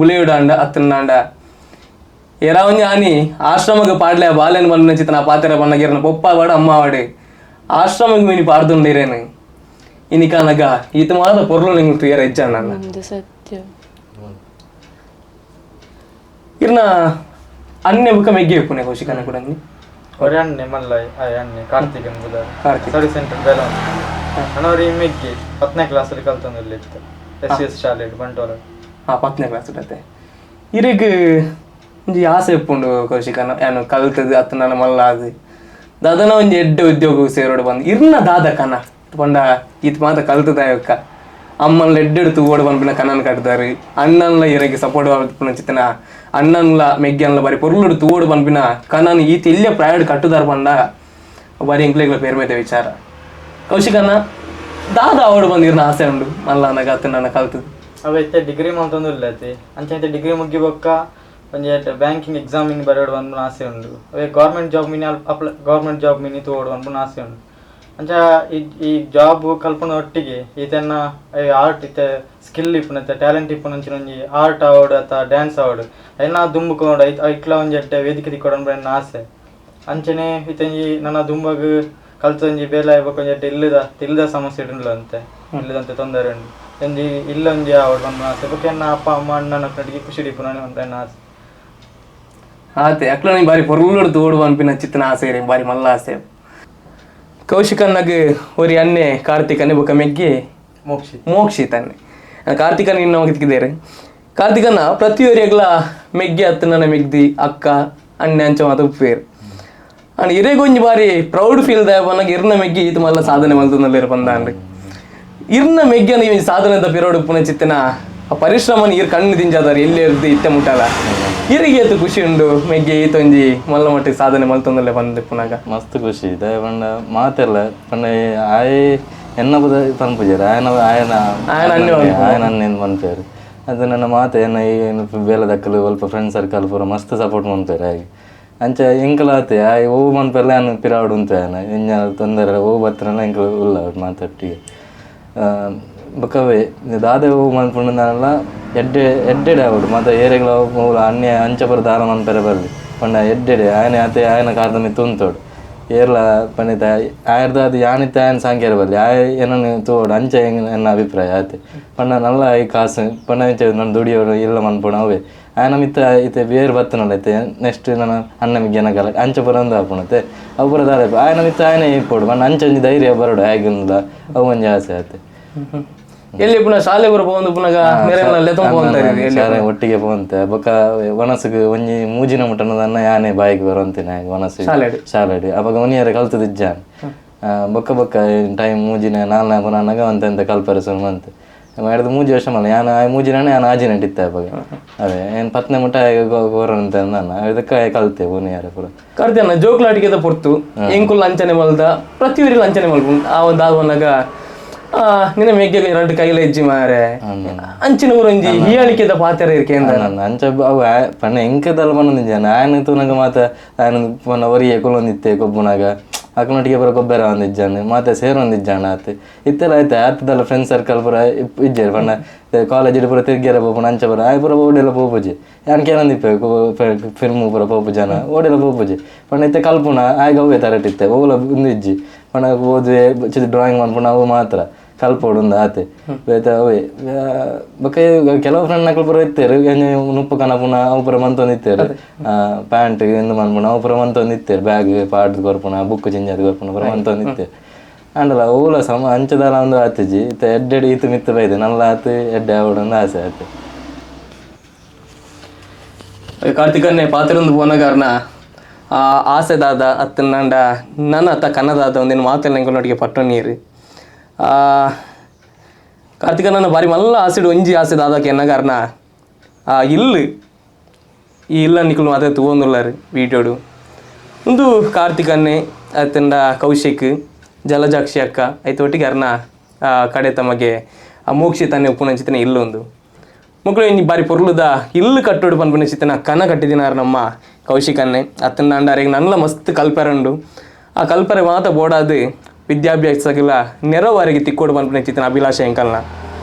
ಬುಲೆಯುಡಾಂಡ ಅತ್ತನಾಂಡ ಎರಾವಂಜ ಆನಿ ಆಶ್ರಮಕ್ಕೆ ಪಾಡ್ಲೆ ಬಾಲ್ಯನ ಬಂದ ಚಿತ್ರನ ಪಾತೆರ ಬಣ್ಣ ಪೊಪ್ಪ ವಾಡು ಅಮ್ಮ ವಾಡು ಆಶ್ರಮಕ್ಕೆ ಮೀನಿ ಪಾಡ್ದುಂಡಿರೇನು ಇನಿಕಾನಗ ಈತ ಮಾದ ಪೊರ್ಲು ನಿಂಗೆ ತುಯರ ಇಜ್ಜಾಣ ಸತ್ಯ. ಇರ್ನ ಅನ್ಯ ಬುಕ್ಕ ಮೆಗ್ಗೆ ಇಪ್ಪುನೆ ಕೌಶಿಕನ ಕೂಡ ಒರೆ ಅಣ್ಣೆ ಮಲ್ಲ ಅಣ್ಣೆ ಕಾರ್ತಿಕ್ ಎಂಬುದಾರ ಕಾರ್ತಿಕ್ ಸ್ಟಡಿ ಸೆಂಟರ್ ಬೆಲ ಅಣ್ಣವ್ರು ಈ ಮೆಗ್ಗೆ 10ನೇ ಕ್ಲಾಸಲ್ಲಿ ಕಲ್ತೊಂದು ಇತ್ತು ಎಸ್ ಎಸ್ ಶಾಲೆ ಬಂಟ್ವಾಳ. ಹಾಂ 10ನೇ ಕ್ಲಾಸ್ ಇಡತ್ತೆ ಇರಿಗ್ ಒಂಜಿ ಆಸೆ ಇಪ್ಪುಂಡು ಕೌಶಿಕನ ಏನು ಕಲ್ತದು ಅತ್ತ ನನ್ನ ಮಲ್ಲ ಅದು ದಾದನ ಒಂಜಿ ಎಡ್ಡೆ ಉದ್ಯೋಗ ಸೇರೋಡು ಬಂದು ಇರ್ನ ದಾದ ಕನ ಪಂಡ ಈತ ಮಾತ ಕಲ್ತದ ಅಕ್ಕ ಅಮ್ಮನ್ಲ ಎಡ್ಡೆಡ್ ತೂವೋಡು ಬಂದ್ಬಿನ ಕನನ್ ಕಟ್ದಾರು ಅಣ್ಣನ್ಲ ಇರಗೆ ಸಪೋರ್ಟ್ ಆಡ್ಪಿನ ಚಿತ್ತನ ಅಣ್ಣನ್ಲ ಮೆಗ್ಯನ್ಲ ಬಾರಿ ಪೊರ್ಲುಡು ತೂವೋಡು ಬಂದ್ಬಿನ ಕನನ್ ಈತ ಇಲ್ಲೇ ಪ್ರಾಯಡ್ ಕಟ್ಟುದಾರ ಪಂಡ ಬಾರಿ ಎಂಕ್ಲೆಗ್ಲ ಪೇರ್ಮೇತೆ ವಿಚಾರ. ಕೌಶಿಕನ ದಾದ ಅವಡು ಬಂದಿರ್ನ ಆಸೆ ಉಂಡು ಮಲ್ಲ ಅನ್ನಗ ಅತ್ತ ನನ್ನ ಕಲ್ತದು ಅವ ಇತ್ತೆ ಡಿಗ್ರಿ ಮಂತೊಂದು ಇಲ್ಲ ಐತಿ ಅಂಚೆ ಇತ್ತೆ ಡಿಗ್ರಿ ಮುಗಿ ಬೊಕ್ಕ ಒಂಜಿ ಬ್ಯಾಂಕಿಂಗ್ ಎಕ್ಸಾಮಿನ್ ಬರೋಡು ಬಂದ್ಬಿನ ಆಸೆ ಉಂಡು. ಅವೇ government job mini apply government job mini ತೋಡು ಬಂದ್ಬಿನ ಆಸೆ ಉಂಡು. ಅಂಚ ಈ ಜಾಬ್ ಕಲ್ಪನ ಒಟ್ಟಿಗೆ ಈತೆನ್ನ ಆರ್ಟ್ ಇತ್ತೆ ಸ್ಕಿಲ್ ಇಪ್ಪುನ ಟ್ಯಾಲೆಂಟ್ ಇಪ್ಪುನ ಅಂಚಿನ ಒಂಜಿ ಆರ್ಟ್ ಆವಡ್ ಅಥವಾ ಡ್ಯಾನ್ಸ್ ಆವಡ್ ಐನ ದುಂಬುಕೋಡು ಐತ್ ಐಕ್ಲ ಒಂಜಿ ಎಡ್ಡೆ ವೇದಿಕೆ ತಿಕ್ಕೊಡು ಎನ್ನ ಆಸೆ. ಅಂಚನೆ ಇತ್ತೊಂಜಿ ನನ್ನ ದುಂಬಗ್ ಕಲ್ತೊಂಜಿ ಬೇಲೆ ಬೊಕ್ಕ ಒಂಜಿ ಎಡ್ಡೆ ಇಲ್ಲದ ಇಲ್ಲದ ಸಮಸ್ಯೆ ಉಂಡು ಅಂತೆ ಇಲ್ಲದಂತೆ ತೊಂದರೆ ಉಂಡು ಒಂಜಿ ಇಲ್ಲೊಂಜಿ ಆವಡ್ ಬಂದ್ಬಿನ ಆಸೆ. ಬೊಕ್ಕ ಎನ್ನ ಅಪ್ಪ ಅಮ್ಮ ಅಣ್ಣನ ನಟಿಗೆ ಖುಷಿ ಇಪ್ಪುನ ಅಂತ ಎನ್ನ ಆಸೆ. ಆತೆ ಅಕ್ಲ ಬಾರಿ ಪೊರ್ಲುಡು ತೋಡು ಅನ್ಪಿನ ಚಿತ್ತನ ಆಸೆ ರೀ ಬಾರಿ ಮಲ್ಲ ಆಸೆ. ಕೌಶಿಕನ್ನಗ್ ಒರಿ ಅನ್ನೆ ಕಾರ್ತಿಕ್ ಅನ್ನೆ ಬೊಕ್ಕ ಮೆಗ್ಗಿ ಮೋಕ್ಷಿತ್ ಮೋಕ್ಷಿತ್ ಅನ್ನೆ ಕಾರ್ತಿಕನ ಇನ್ನು ತಿಕ್ಕಿದ್ದೇರೆ ಕಾರ್ತಿಕನ ಪ್ರತಿಯೊರಿಯಗ್ಲ ಮೆಗ್ಗಿ ಅತ್ತನ ಮೆಗ್ದಿ ಅಕ್ಕ ಅಣ್ಣೆ ಅಂಚ ಮಾತ ಉಪ್ಪೇರು ಅಂಡ್ ಇರೆಗೊಂಜಿ ಬಾರಿ ಪ್ರೌಡ್ ಫೀಲ್ ದಾಯ ಪನ್ನಗ ಇರ್ನ ಮೆಗ್ಗಿ ಈತ ಮಲ್ಲ ಸಾಧನೆ ಮಲ್ತೊಂದುಲ್ಲೆರ್ ಪಂದಾಂಡ್ ಇರ್ನ ಮೆಗ್ಗಿನ ಈ ಸಾಧನೆ ಪಿರೋಡು ಉಪ್ಪುನ ಚಿತ್ತನ ಆ ಪರಿಶ್ರಮನ ಇರ್ ಕಣ್ಣು ದಿಂಜಾದಾರ ಎಲ್ಲಿ ಇರ್ದು ಇತ್ತೆ ಮುಟ್ಟಲ ಇರಿಗೆ ಏತು ಖುಷಿ ಉಂಡು ಮೆಗ್ಗಿ ಈತೊಂಜಿ ಮಲ್ಲ ಮಟ್ಟಿಗೆ ಸಾಧನೆ ಮಲ್ತೊಂದುಲ್ಲೆ ಬಂದು ಪುನಗ ಮಸ್ತ್ ಖುಷಿ ದಾಯ ಪಂಡ ಮಾತೆಲ್ಲ ಪಂಡ ಆಯೆ ಎನ್ನ ಪದ ಪನ್ಪುಜೆರ್ ಆಯನ ಆಯನ ಆಯನ ಅಣ್ಣೆ ಪನ್ಪೇರು ಅದು ನನ್ನ ಮಾತೆ ಎನ್ನ ಈ ಬೇಲೆ ದಕ್ಕಲು ಅಲ್ಪ ಫ್ರೆಂಡ್ ಸರ್ಕಲ್ ಪೂರ ಮಸ್ತ್ ಸಪೋರ್ಟ್ ಮನ್ಪೇರು ಆಯೆ ಅಂಚ ಎಂಕಲ ಆತೆ ಆಯ್ ಓ ಮನ್ಪೆಲ್ಲ ಯಾನ್ ಪಿರಾವಡು ಉಂತು ಆಯನ ಎಂಜ ತೊಂದರೆ ಓ ಬತ್ತನಲ್ಲ ಎಂಕಲು ಉಲ್ಲ ಮಾತಾಟ್ಟಿಗೆ ಬೊಕವೇ ದಾದೆ ಓ ಮನ್ಪುಂಡು ಎಡ್ಡೆ ಎಡ್ಡೆಡೆ ಆವಡು ಮಾತ ಏರೆಗ್ಲ ಮೂಲ ಅನ್ಯ ಅಂಚ ಪೂರ ದಾಲ ಮನ್ಪೆರೆ ಬರ್ಲಿ ಪಂಡ ಎಡ್ಡೆಡೆ ಆಯನೆ ಆತೆ ಆಯನ ಕಾರ್ದ ಮಿತ್ತ್ ಉಂತೋಡು ಏರ್ಲ ಪಂಡಿತ ಆಯರ್ದ ಅದು ಯಾನಿತ್ತೆ ಆಯನ ಸಾಂಕ್ಯರ ಬರ್ಲಿ ಆಯ ಏನನ್ನು ತೋಡು ಅಂಚ ಎನ್ನ ಅಭಿಪ್ರಾಯ ಆತೆ ಪಂಡ ನಲ್ಲ ಈ ಕಾಸು ಪಂಡ ಇಂಚ ನನ್ನ ದುಡಿಯೋರು ಇಲ್ಲ ಮನ್ಪುಣ ಅವೇ ಆಯನ ಮಿತ್ತ ಇತ್ತೆ ಬೇರೆ ಬತ್ತನಲ್ಲ ಇತ್ತೆ ನೆಕ್ಸ್ಟ್ ನನ್ನ ಅಣ್ಣ ಮಿಗ್ಗೆನ ಕಲ ಅಂಚ ಪೂರ ಒಂದು ಆಪುಣತೆ ಅವು ಪೂರ ದಾಲ ಆಯನ ಮಿತ್ತ ಆಯನ ಇಪ್ಪೋಡು ಪಂಡ ಅಂಚ ಒಂಜಿ ಧೈರ್ಯ ಬರೋಡು ಆಯ್ಗುಂದ ಅವು ಒಂಜಿ ಆಸೆ ಆತೆ. ಎಲ್ಲಿ ಪುನಃ ಶಾಲೆ ಪೂರ ಪೋವೊಂದು ಪುನಗ ಶಾಲೆ ಒಟ್ಟಿಗೆ ಪೋವಂತೆ ಬೊಕ್ಕ ವನಸುಗು ಒಂಜಿ ಮೂಜಿನ ಮುಟ್ಟನದನ್ನ ಯಾನೆ ಬಾಯಿಗೆ ಬರುವಂತೇನೆ ವನಸು ಶಾಲೆಡ್ ಅವಾಗ ಒನಿಯರ ಕಲ್ತದಿಜ್ಜಾನ್ ಬೊಕ್ಕ ಬೊಕ್ಕ ಟೈಮ್ ಮೂಜಿನ ನಾಲ್ನ ಪುನಃ ಅಂತೆ ಅಂತ ಕಲ್ಪರೆ ಸುಮ್ಮಂತೆ ಎರಡು 3 ವರ್ಷ ಮಲ್ಲ ಯಾನ ಮೂಜಿನೇ ಯಾನ್ ಆಜಿನ ಇತ್ತೆ ಅವಾಗ ಅವೇ ಏನು ಪತ್ನೆ ಮುಟ್ಟ ಕೋರಂತ ನಾನು ಇದಕ್ಕೆ ಕಲ್ತೆ ಓನೆ ಯಾರ ಪೂರ ಕರ್ದೇನ ಜೋಕ್ಲಾಟಿಗೆದ ಪೊರ್ತು ಎಂಕುಲ್ ಲಂಚನೆ ಮಲ್ದ ಪ್ರತಿಯೊರಿ ಲಂಚನೆ ಮಲ್ಪು ಆ ಒಂದು ಆವನಾಗ ನಿನ್ನ ಮೇಗ್ಗೆ ಎರಡು ಕೈಲ ಹೆಜ್ಜಿ ಮಾರೆ ಅಂಚಿನ ಊರೊಂಜಿ ಹೀಯಾಳಿಕೆದ ಪಾತ್ರ ಇರ್ಕೆ ಅಂದ ಅಂಚ ಅವು ಪಣ್ಣ ಎಂಕದಲ್ಲ ಪನ್ನೊಂದು ಜನ ಆಯನ ತೂನಗ ಮಾತ ಆಯನ ಪೊನ್ನ ಒರಿಯೆ ಕೊಲ್ಲೊಂದಿತ್ತೆ ಕೊಬ್ಬುನಾಗ ಅಕ್ಕನೊಟ್ಟಿಗೆ ಪೂರ ಕೊಬ್ಬರ ಒಂದಿಜ್ಜಾನ ಮಾತ ಸೇರೊಂದಿಜ್ಜಾನ ಆತು ಇತ್ತೆಲ್ಲ ಆಯ್ತು ಆತದಲ್ಲ ಫ್ರೆಂಡ್ ಸರ್ಕಲ್ ಪೂರ ಇಜ್ಜೇರು ಪಣ್ಣ ಕಾಲೇಜ್ ಪೂರ ತಿರ್ಗ್ಯಾರ ಪೋಪುನ ಅಂಚ ಪೂರ ಆಯ್ ಪೂರ ಓಡೆಲ್ಲ ಪೋಪುಜಿ ಯಾನ್ ಕೇನೊಂದಿಪ್ಪೆ ಫಿಲ್ಮ್ ಪೂರ ಪೋಪು ಜನ ಓಡೆಲ್ಲ ಪೋಪುಜಿ ಪಣ್ಣ ಇತ್ತೆ ಕಲ್ಪುನ ಆಯ್ಗ ಅವೇ ತರಟಿತ್ತೆ ಓಲ ಉಂದು ಇಜ್ಜಿ ಪಣ್ಣ ಓದುವೆ ಡ್ರಾಯಿಂಗ್ ಮನ್ಪುನ ಅವು ಮಾತ್ರ ಕಲ್ಪೋಡು ಆತೆ ಬೇತೆ ಅವೇ ಬೊಕ್ಕ ಕೆಲವು ಫ್ರೆಂಡ್ ನಕಲು ಪೂರ ಇತ್ತೇರು ನುಪ್ಪು ಕನಪುನ ಅವು ಪೂರ ಮಂತೊಂದು ಇತ್ತೇರು ಪ್ಯಾಂಟ್ ಎಂದು ಮನ್ಪುನ ಅವು ಪೂರ ಮಂತೊಂದು ಇತ್ತೇರು ಬ್ಯಾಗ್ ಪಾಡ್ದು ಕೊರ್ಪುನ ಬುಕ್ ಚಿಂಜಾದ್ ಕೊರ್ಪುನ ಪೂರ ಮಂತೊಂದು ಇತ್ತೇರು ಅಂಡಲ ಓಲ ಸಮ ಅಂಚದಾಲ ಒಂದು ಆತಿಜಿ ಇತ್ತೆ ಎಡ್ಡೆಡ್ ಈತು ಮಿತ್ತು ಬೈದೆ ನಲ್ಲ ಆತು ಎಡ್ಡೆ ಆವಡೊಂದು ಆಸೆ ಆತು. ಕಾರ್ತಿಕನ್ನೇ ಪಾತ್ರೊಂದು ಪೋನಗಾರ್ನ ಆ ಆಸೆ ದಾದ ಅತ್ತನಾಂಡ ನನ್ನ ಅತ್ತ ಕನ್ನದಾದ ಒಂದಿನ ಮಾತೆಲ್ಲ ಎಂಕಲ್ನೊಟ್ಟಿಗೆ ಪಟ್ಟೊ ನೀರು ಕಾರ್ತಿಕನ ಬಾರಿ ಮಲ್ಲ ಆಸೆಡು ಒಂಜಿ ಆಸೆ ದಾದಕ್ಕೆ ಎನ್ನಗಾರ್ನ ಆ ಇಲ್ಲು ಈ ಇಲ್ಲ ನಿಕುಲು ಮಾತ್ರ ತೂವೊಂದುಲ್ಲಾರು ವೀಡಿಯೋಡು ಒಂದು ಕಾರ್ತಿಕನ್ನೇ ಅತ್ತಂಡ ಕೌಶಿಕ್ ಜಲಜಾಕ್ಷಿ ಅಕ್ಕ ಐತೊಟ್ಟಿಗೆ ಅರ್ನ ಕಡೆ ತಮಗೆ ಆ ಮೋಕ್ಷಿತನ್ನೇ ಉಪ್ಪುನಂಚಿತನೆ ಇಲ್ಲೊಂದು ಮಕ್ಕಳು ಇನ್ನು ಬಾರಿ ಪೊರ್ಲುದ ಇಲ್ಲು ಕಟ್ಟೋಡು ಪನ್ಪುನಂಚಿತನ ಕನ ಕಟ್ಟಿದಿನಾರು ನಮ್ಮ ಕೌಶಿಕನ್ನೇ ಅತ್ತಂಡ ಅರೆಗ್ ನಲ್ಲ ಮಸ್ತ್ ಕಲ್ಪೆರಂಡು ಆ ಕಲ್ಪರೆ ಮಾತ ಬೋಡಾದು ವಿದ್ಯಾಭ್ಯಾಸಗಳ ನೆರವಾರಿಗೆ ತಿಕ್ಕೋಡು ಪನ್ಪುನಂಚಿತನ ಅಭಿಲಾಷೆ ಎಂಕಲ್ನ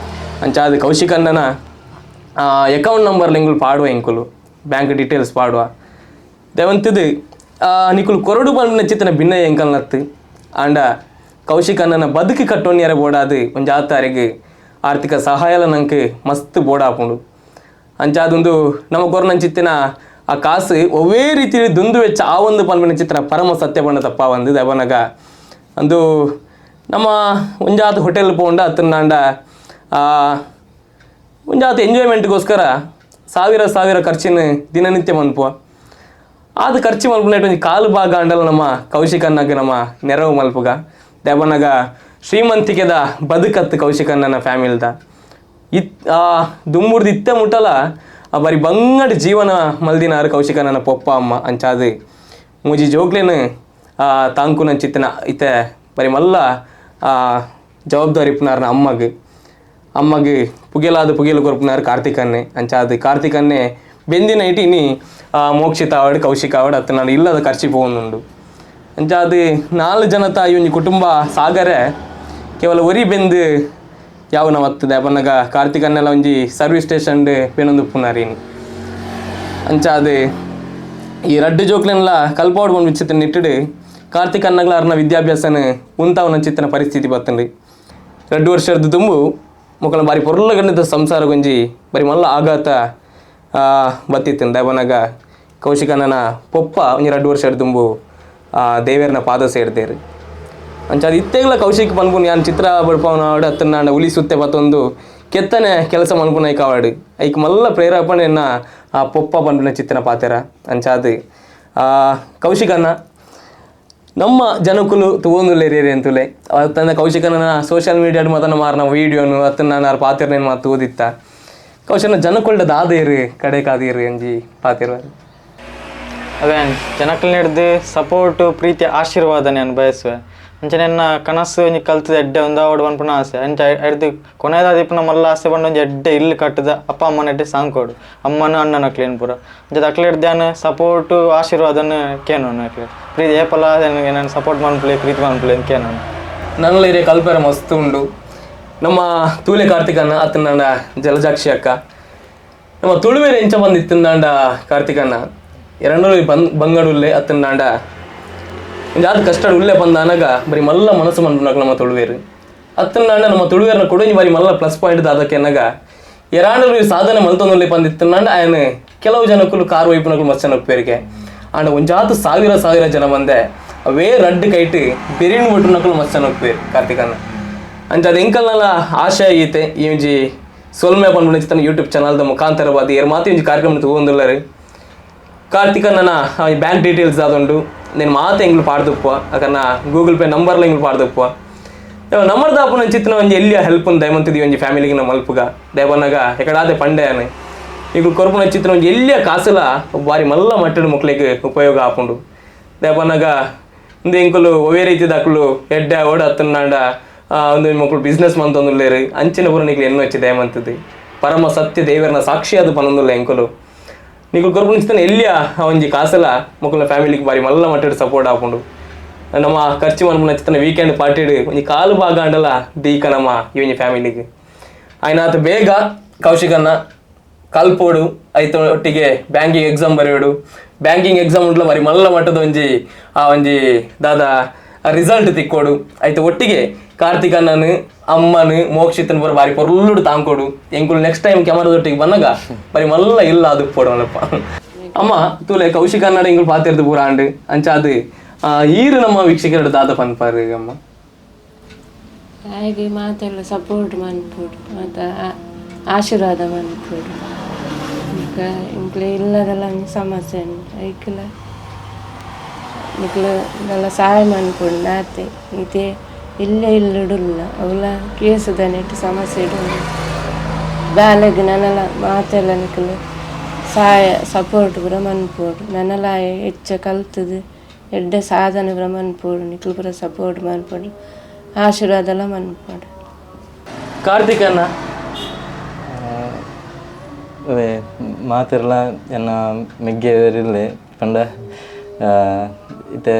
ಅಂಚಾದ ಕೌಶಿಕಣ್ಣನ ಅಕೌಂಟ್ ನಂಬರ್ ಎಂಕುಲು ಪಾಡುವ ಎಂಕುಲು ಬ್ಯಾಂಕ್ ಡೀಟೇಲ್ಸ್ ಪಾಡುವ ದೇವಂತಿದು ನಿಕುಲು ಕೊರಡು ಪನ್ಪುನಂಚಿತನ ಭಿನ್ನ ಎಂಕಲ್ನತ್ತು ಆಂಡ ಕೌಶಿಕಣ್ಣನ ಬದುಕಿ ಕಟ್ಟೋನ್ಯರ ಬೋಡಾದು ಒಂಜಾತ ಅರೆಗ್ ಆರ್ಥಿಕ ಸಹಾಯಲ ನಂಗೆ ಮಸ್ತ್ ಬೋಡಾಪುಂಡು ಅಂಚಾದೊಂದು ನಮ್ಮ ಕೊರನಂಚಿತ್ತಿನ ಆ ಕಾಸು ಒವ್ವೇ ರೀತಿ ದುಂದು ವೆಚ್ಚ ಆ ಒಂದು ಪನ್ಪಿನ ಚಿತ್ರ ಪರಮ ಸತ್ಯ ಬಣ್ಣ ತಪ್ಪ ಒಂದು ದವನಗ ಅಂದು ನಮ್ಮ ಒಂಜಾತ ಹೋಟೆಲ್ ಪೋಂಡ ಅತ್ತನಾಂಡ ಒಂಜಾತ ಎಂಜಾಯ್ಮೆಂಟ್ಗೋಸ್ಕರ ಸಾವಿರ ಸಾವಿರ ಖರ್ಚಿನ ದಿನನಿತ್ಯ ಮನ್ಪುವ ಆದ ಖರ್ಚು ಮಲ್ಪುನ ಒಂಜಿ ಕಾಲು ಭಾಗ ಅಂಡಲ ನಮ್ಮ ಕೌಶಿಕಣ್ಣಗ ನಮ್ಮ ನೆರವು ಮಲ್ಪುಗ ದೇವನಗ ಶ್ರೀಮಂತಿಕೆದ ಬದುಕತ್ತು ಕೌಶಿಕಣ್ಣನ ಫ್ಯಾಮಿಲಿದ ಇತ್ ದುಮ್ಮುರ್ದು ಇತ್ತೆ ಮುಟ್ಟಲ ಆ ಬರಿ ಬಂಗಡ್ ಜೀವನ ಮಲ್ದಿನಾರು ಕೌಶಿಕಣ್ಣನ ಪೊಪ್ಪ ಅಮ್ಮ ಅಂಚಾದು ಮೂಜಿ ಜೋಕ್ಲೇನು ತಾಂಕುನಂಚಿತ್ತಿನ ಇತ್ತೆ ಬರಿ ಮಲ್ಲ ಜವಾಬ್ದಾರಿ ಇಪ್ಪುನಾರ್ನ ಅಮ್ಮಗ್ ಅಮ್ಮಗ್ ಪುಗೆಲಾದ ಪುಗೆಲು ಕೊರ್ಪುನಾರು ಕಾರ್ತಿಕನ್ನೇ ಅಂಚಾದು ಕಾರ್ತಿಕನ್ನೇ ಬೆಂದಿನ ಇಟಿ ಇನಿ ಮೋಕ್ಷಿತ ಆವಡ್ ಕೌಶಿಕ ಆವಡ್ ಅತ್ತ ನಾನು ಇಲ್ಲದ ಖರ್ಚಿ ಪೋವೊಂದುಂಡು ಅಂಚಾದು 4 ಜನ ತಾಯಿ ಒಂಜಿ ಕುಟುಂಬ ಸಾಗರೆ ಕೇವಲ ಒರಿ ಬೆಂದು ಯಾವ ನಮತ್ತದೆ ಅಪನಗ ಕಾರ್ತಿಕನ್ನೆಲ್ಲ ಒಂಜಿ ಸರ್ವಿಸ್ ಸ್ಟೇಷನ್ ಪೇನೊಂದು ಉಪ್ಪುನಾರೀನಿ ಅಂಚಾದು ಈ ರಡ್ಡು ಜೋಕ್ಲೆನ್ಲ ಕಲ್ಪೋಡ್ ಬಂದು ಚಿತ್ರ ನಿಟ್ಟಿಡು ಕಾರ್ತಿಕ್ ಅಣ್ಣಗ್ಲ ಅರ್ನ ವಿದ್ಯಾಭ್ಯಾಸನ ಉಂತಾವನ ಚಿತ್ತನ ಪರಿಸ್ಥಿತಿ ಬತ್ತಂಡು 2 ವರ್ಷದ ತುಂಬು ಮೊಕ್ಕಳ ಬಾರಿ ಪೊರ್ಲ ಗಂಡದ ಸಂಸಾರ ಗೊಂಜಿ ಬರಿ ಮಲ್ಲ ಆಘಾತ ಬತ್ತಿತ್ತು ದಯಬನಾಗ ಕೌಶಿಕಣ್ಣನ ಪೊಪ್ಪ ಒಂಜಿ 2 ವರ್ಷದ ತುಂಬು ದೇವೇರ್ನ ಪಾದ ಸೇರ್ದೇರು ಅಂಚಾದ ಇತ್ತೆಗ್ಲ ಕೌಶಿಕ್ ಪನ್ಪುನ್ ಯಾನ್ ಚಿತ್ರ ಬಡ್ಪವನಾಡು ಅತ್ತನಾಂಡ ಉಲಿ ಸುತ್ತೆ ಬತ್ತೊಂದು ಕೆತ್ತನೆ ಕೆಲಸ ಮನ್ಪುನ ಐಕಾವಾಡು ಐಕ್ ಮಲ್ಲ ಪ್ರೇರೇಪಣೆಯನ್ನ ಆ ಪೊಪ್ಪ ಪನ್ಪುನ ಚಿತ್ರನ ಪಾತೆರ ಅಂಚಾದು ಕೌಶಿಕಣ್ಣ ನಮ್ಮ ಜನಕುಲು ತೂವೊಂದುಲ್ಲೇರಿ ಅಂತುಲೆ ಅತ್ತಂದ ಕೌಶಿಕನ ಸೋಷಿಯಲ್ ಮೀಡಿಯಾಡ್ ಮಾತನ ಮಾರ್ನ ವೀಡಿಯೋನು ಅತ್ತನ ನಾನು ಪಾತಿರ್ನೇನು ಮಾತು ಓದಿತ್ತ ಕೌಶನ ಜನಕುಲ್ಡ ದಾದೇರು ಕಡೆ ಕಾದೇರು ಅಂಜಿ ಪಾತಿರ. ಅವೇ ಜನಕ್ಕಲ್ ಹಿಡ್ದು ಸಪೋರ್ಟ್ ಪ್ರೀತಿ ಆಶೀರ್ವಾದ ನಾನು ಬಯಸುವೆ ಅಂಚನೆ ನನ್ನ ಕನಸು ಒಂಜಿ ಕಲ್ತದ ಎಡ್ಡೆ ಒಂದು ಆವಡ್ ಪನ್ಪುನ ಆಸೆ ಅಂಚ ಎಡ್ದು ಕೊನೆಯದಾದ ಇಪ್ಪುನ ಮಲ್ಲ ಆಸೆ ಪಂಡ ಒಂಜಿ ಎಡ್ಡೆ ಇಲ್ಲು ಕಟ್ಟದ ಅಪ್ಪ ಅಮ್ಮನ ಎಡ್ಡೆ ಸಾಂಕೋಡು ಅಮ್ಮನ ಅಣ್ಣನ ಅಕ್ಲೇನು ಪೂರ ಅಂಚ ಅಕ್ಲೆ ಹಿಡ್ದು ಸಪೋರ್ಟ್ ಆಶೀರ್ವಾದನ ಕೇನೋನು ಅಕ್ಲೆ ಪ್ರೀತಿ ಏಪಲ ನಾನು ಸಪೋರ್ಟ್ ಮನ್ಪುಲೆ ಪ್ರೀತಿ ಮನ್ಪುಲೆ ಅಂತ ಕೇನೋನು. ನನ್ನ ಏರಿಯಾ ಕಲ್ಪೆರ ಮಸ್ತ್ ಉಂಡು ನಮ್ಮ ತೂಲೆ ಕಾರ್ತಿಕಣ್ಣ ಅತ್ತನಾಂಡ ಜಲಜಾಕ್ಷಿ ಅಕ್ಕ ನಮ್ಮ ತುಳುವೇರು ಎಂಚ ಬಂದಿತ್ತಂದಾಂಡ ಕಾರ್ತಿಕಣ್ಣ ಎರಡೂ ಬಂಗಡುಲ್ಲೆ ಅತ್ತನಾಂಡ ಒಂಜಾದ ಕಷ್ಟ ಉಲ್ಲೆ ಬಂದಾನಾಗ ಬರೀ ಮಲ್ಲ ಮನಸ್ಸು ಮನ್ಪುನಾಗ ನಮ್ಮ ತುಳುವೇರು ಅತ್ತನಾಂಡ ನಮ್ಮ ತುಳುವೇರನ ಕೊಡೊಂಜಿ ಬಾರಿ ಮಲ್ಲ ಪ್ಲಸ್ ಪಾಯಿಂಟ್ ದಾದಕ್ಕೆ ಎನ್ನಗ ಎರಾಂಡಲು ಸಾಧನೆ ಮಲ್ತೊಂದುಲ್ಲೆ ಬಂದಿತ್ತನಾಂಡ ಆಯನ ಕೆಲವು ಜನಕ್ಕೂ ಕಾರು ವೈಪುನಕುಲು ಮಸ್ತ್ ಜನ ಉಪ್ಪೇರಿಗೆ ಆಂಡ ಒಂಜಾತು ಸಾವಿರ ಸಾವಿರ ಜನ ಬಂದೆ ಅವೇ ರಡ್ಡು ಕೈಟ್ ಬೆರಿಣು ಬಿಟ್ಟುನಕುಲು ಮಸ್ತ್ ಜನ ಉಪ್ಪೇರು ಕಾರ್ತಿಕಣ್ಣ ಅಂಚ ಅದು ಎಂಕಲ್ನಲ್ಲ ಆಶೆ ಐತೆ ಈ ಒಂಜಿ ಸೊಲ್ಮೆ ಪನ್ಪುನ ಯೂಟ್ಯೂಬ್ ಚಾನಲ್ದ ಮುಖಾಂತರವಾದ ಏರ್ ಮಾತು ಒಂಜಿ ಕಾರ್ಯಕ್ರಮ ತಗೊಂದುಲ್ಲರು ಕಾರ್ತಿಕಣ್ಣನ ಬ್ಯಾಂಕ್ ಡೀಟೇಲ್ಸ್ ಆದುಂಡು నేను ಮಾತು ಎಂಗ್ಲು ಪಾಡ್ದುಪ್ಪ ಅಕನ್ನ ಗೂಗಲ್ ಪೇ ನಂಬರ್ಲ ಎಂಗ್ಲು ಪಾಡ್ದುಪ್ಪ ನಮ್ಮರ್ದಾಪುನ ಚಿತ್ರನ ಒಂಜಿ ಎಲ್ಲಿಯ ಹೆಲ್ಪ್ ದಯಮಂತಿದ್ದೀವಿ ಒಂಜಿ ಫ್ಯಾಮಿಲಿಗೆ ನಮ್ಮ ಮಲ್ಪುಗ ದಯಬನ್ನಗ ಎಕಡಾದೆ ಪಂಡೆ ಅನೆ ಈಗ ಕೊರಪುನ ಚಿತ್ರ ಒಂಜಿ ಎಲ್ಲಿಯ ಕಾಸುಲ ಬಾರಿ ಮಲ್ಲ ಮಟ್ಟದ ಮಕ್ಳಿಗೆ ಉಪಯೋಗ ಆಪುಂಡು. ದಯಬನ್ನಗ ಇಂದು ಎಂಕುಲು ಒವೇ ರೀತಿ ದಾಕುಲು ಎಡ್ಡೆ ಓಡ ಹತ್ತನಾಂಡ ಒಂದು ಮಕ್ಕಳು ಬಿಸ್ನೆಸ್ ಮಂತೊಂದುಲ್ಲೇರು ಅಂಚಿನ ಪೂರ ನಿಕ್ಲು ಎಣ್ಣೆ వచ్చి ದಯಮಂತದ್ದು ಪರಮ ಸತ್ಯ ದೇವರನ ಸಾಕ್ಷಿಯಾದ ಪನೊಂದುಲ್ಲ ಎಂಕುಲು ನಿಕುಲು ಕೊರಪುನ ಚಿತ್ರನ ಎಲ್ಲಿಯ ಒಂಜಿ ಕಾಸುಲ ಮಕ್ಕಳ ಫ್ಯಾಮಿಲಿಗೆ ಬಾರಿ ಮಲ್ಲ ಮಟ್ಟದ ಸಪೋರ್ಟ್ ಆಪುಂಡು. ನಮ್ಮ ಖರ್ಚು ಮನ್ಪುನ ಚಿತ್ರನ ವೀಕೆಂಡ್ ಪಾರ್ಟಿಡ್ ಒಂಜಿ ಕಾಲು ಭಾಗ ಅಂಡಲ ದೀಕ ನಮ್ಮ ಈ ಒಂಜಿ ಫ್ಯಾಮಿಲಿಗೆ ಆಯ್ನಾತ್ ಬೇಗ ಕೌಶಿಕನ್ನ ಕಲ್ಪೋಡು ಐತ ಒಟ್ಟಿಗೆ ಬ್ಯಾಂಕಿಂಗ್ ಎಕ್ಸಾಮ್ ಬರೆಯೋಡು. ಬ್ಯಾಂಕಿಂಗ್ ಎಕ್ಸಾಮ್ ಉಂಟ್ಲ ಬಾರಿ ಮಲ್ಲ ಮಟ್ಟದ ಒಂಜಿ ಆ ಒಂಜಿ ದಾದ ರಿಸಲ್ಟ್ ತಿಕ್ಕೋಡು. ಐತ ಒಟ್ಟಿಗೆ ಕಾರ್ತಿಕಣ್ಣನು ಅಮ್ಮನು ಮೋಕ್ಷಿತನ ಬರ ಬಾರಿ ಪೊರ್ಲುಡು ತಾಂಕೋಡು. ಎಂಕುಲು ನೆಕ್ಸ್ಟ್ ಟೈಮ್ ಕ್ಯಾಮರಾದೊಟ್ಟಿಗೆ ಬಂದಾಗ ಬಾರಿ ಮಲ್ಲ ಇಲ್ಲ ಅದು ಪೋಡು ಮಲ್ಲಪ್ಪ. ಅಮ್ಮ ತೂಲೆ ಕೌಶಿಕನ್ನಡ ಎಂಕುಲು ಪಾತಿರ್ದು ಪೂರ ಆಂಡ್ ಅಂಚ ಅದು ಈರು ನಮ್ಮ ವೀಕ್ಷಕರ ದಾದ ಪನ್ಪಾರು ಅಮ್ಮ. ಹಾಗೆ ಮಾತೆಲ್ಲ ಸಪೋರ್ಟ್ ಮನ್ಪೊಡು ಮಾತ ಆಶೀರ್ವಾದ ಮನ್ಪೊಡು. ಈಗ ಇಂಕ್ಲೆ ಇಲ್ಲದೆಲ್ಲ ಒಂಜಿ ಸಮಸ್ಯೆ ಉಂಟು ಐಕ್ಲ ನಿಕ್ಲು ಇದೆಲ್ಲ ಸಹಾಯ ಮನ್ಪೊಡು ನಾತೆ ಇತ್ತೆ ಇಲ್ಲೇ ಇಲ್ಲಡುಲ್ಲ ಅವಲ ಕೇಸುದ ನೆಟ್ಟು ಸಮಸ್ಯೆ ಇಡುಲ್ಲ ಬಾಲೆಗ್ ನನಲ ಮಾತೆಲ್ಲ ನಿಕ್ಲು ಸಹಾಯ ಸಪೋರ್ಟ್ ಪೂರ ಮನ್ಪೊಡು. ನನಲ ಹೆಚ್ಚ ಕಲ್ತದು ಎಡ್ಡೆ ಸಾಧನೆ ಪೂರ ಮನ್ಪೊಡು ನಿಕ್ಲು ಪೂರ ಸಪೋರ್ಟ್ ಮನ್ಪೊಡು ಆಶೀರ್ವಾದಲ ಮನ್ಪೊಡು. ಕಾರ್ತಿಕಣ್ಣ ಅವೇ ಮಾತೆರ್ಲ ಎನ್ನ ಮೆಗ್ಗೆ ಇಲ್ಲೆ ಪಂಡ ಇತ್ತೆ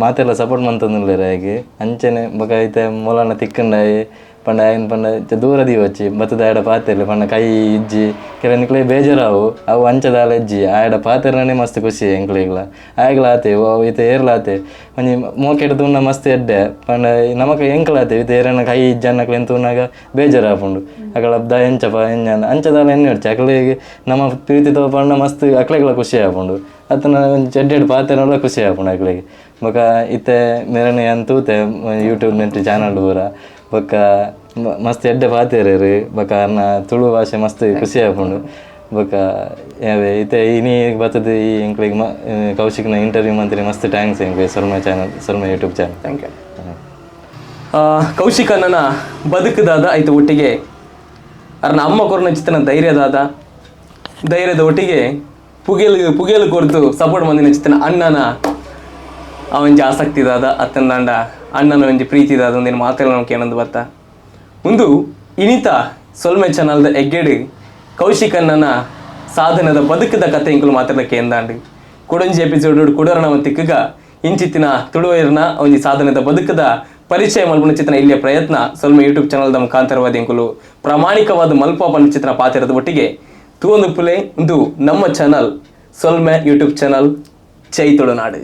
ಮಾತೆರ್ಲ ಸಪೋರ್ಟ್ ಮಂತೊಂದುಲ್ಲೆರ್ ಆಯಗ್ ಅಂಚನೆ ಬೊಕ ಇತ್ತೆ ಮೊಲನ ತಿಕ್ಕಂಡಾಯೆ ಪಂಡ ಆಯನ್ ಪಂಡ ಇತ್ತೆ ದೂರ ದೀವೊಚ್ಚಿ ಬತ್ತದ ಆಯಡ ಪಾತೆರ್ಲೆ ಪಂಡ ಕೈ ಇಜ್ಜಿ ಕೆಲ ನಿಕ್ಲೆ ಬೇಜಾರಾವು ಅವು ಅಂಚದಾಲ ಇಜ್ಜಿ ಆಯಡ ಪಾತೆರ್ನೇ ಮಸ್ತ್ ಖುಷಿ ಎಂಕ್ಲೆಗ್ಲ ಆಯಗ್ಲ ಆತೆ ಓ ಇತ್ತೆ ಏರ್ಲ ಆತೆ ಒಂಜಿ ಮೋಕೆಡ್ ತೂಂಡ ಮಸ್ತ್ ಎಡ್ಡೆ ಪಂಡ ನಮಕ್ ಎಂಕ್ಲ ಆತೆ ಇತ್ತೆ ಏರನ ಕೈ ಇಜ್ಜಿ ಅನ್ನಕ್ಲೆನ್ ತೂನಗ ಬೇಜಾರಾಪುಂಡು ಅಕಲ ದ ಎಂಚಪ ಎಂಜ ಅಂಚದಾಲ ಎಣ್ಣೆ ಹೊಡ್ಚಿ ಅಕ್ಲೆಗ್ ನಮ್ಮ ಪ್ರೀತಿ ತೋಪಂಡ ಮಸ್ತ್ ಅಕ್ಲೆಗ್ಲ ಖುಷಿ ಆಪುಂಡು ಅತ್ತನ ಒಂಜಿ ಎಡ್ಡೆ ಪಾತೆರ್ನಲ ಖುಷಿ ಆಪುಂಡು ಅಕ್ಲೆಗ್. ಬೊಕ ಇತ್ತೆ ಮೇರನೆ ಯಾನ್ ತೂತೆ YouTube net channel ಪೂರ ಬೊಕ ಮಸ್ತ್ ಎಡ್ಡೆ ಪಾತೆರೇರು ಬೊಕ ಅರ್ನ ತುಳು ಭಾಷೆ ಮಸ್ತ್ ಖುಷಿ ಆಪುಂಡು. ಬೊಕ ಯಾವೆ ಇತ್ತೆ ಇನಿ ಬತ್ತದ ಈ ಎಂಕ್ಲೆಗ್ ಕೌಶಿಕ್ನ ಇಂಟರ್ವ್ಯೂ ಮಂತ್ರಿ ಮಸ್ತ್ thanks ಎಂಕ್ಲೆ Solme channel Solme YouTube channel. Thank you. ಕೌಶಿಕಣ್ಣನ ಬದುಕುದಾದ ಆಯ್ತು ಒಟ್ಟಿಗೆ ಅರ್ನ ಅಮ್ಮ ಕೊರನ ಚಿತ್ರನ ಧೈರ್ಯದಾದ ಧೈರ್ಯದ ಒಟ್ಟಿಗೆ ಪುಗೆಲು ಪುಗೆಲು ಕೊರ್ದು ಸಪೋರ್ಟ್ ಮಂದಿನ ಚಿತ್ರನ ಅಣ್ಣನ ಆ ಒಂಜಿ ಆಸಕ್ತಿ ದಾದ ಅತ್ತಂದಾಂಡ ಅಣ್ಣನ ಒಂಜಿ ಪ್ರೀತಿ ದಾದ ಒಂದಿನ ಮಾತೆಲ್ಲ ನಮ್ಗೆ ಏನಂದು ಬರ್ತಾ ಒಂದು ಇನಿತ ಸೊಲ್ಮೆ ಚಾನಲ್ದ ಎಗ್ಗೆಡು ಕೌಶಿಕಣ್ಣನ ಸಾಧನದ ಬದುಕದ ಕತೆ ಇಂಕುಲು ಮಾತೆಲ್ಲ ಕೇಂದಾಂಡು. ಕುಡೊಂಜಿ ಎಪಿಸೋಡ್ ಕುಡರಣ ತಿಕ್ಕಗ ಇಂಚಿತ್ತಿನ ತುಳುವೈರ್ನ ಒಂಜಿ ಸಾಧನದ ಬದುಕದ ಪರಿಚಯ ಮಲ್ಪುನ ಚಿತ್ರನ ಇಲ್ಲಿಯ ಪ್ರಯತ್ನ ಸೊಲ್ಮೆ ಯೂಟ್ಯೂಬ್ ಚಾನಲ್ದ ಮುಖಾಂತರವಾದ ಇಂಕುಲು ಪ್ರಾಮಾಣಿಕವಾದ ಮಲ್ಪ ಪನ್ನ ಚಿತ್ರನ ಪಾತಿರದ ಒಟ್ಟಿಗೆ ತೂವೊಂದು ಪುಲೆ ಇಂದು ನಮ್ಮ ಚಾನಲ್ ಸೊಲ್ಮೆ ಯೂಟ್ಯೂಬ್ ಚಾನಲ್. ಜೈ ತುಳುನಾಡು.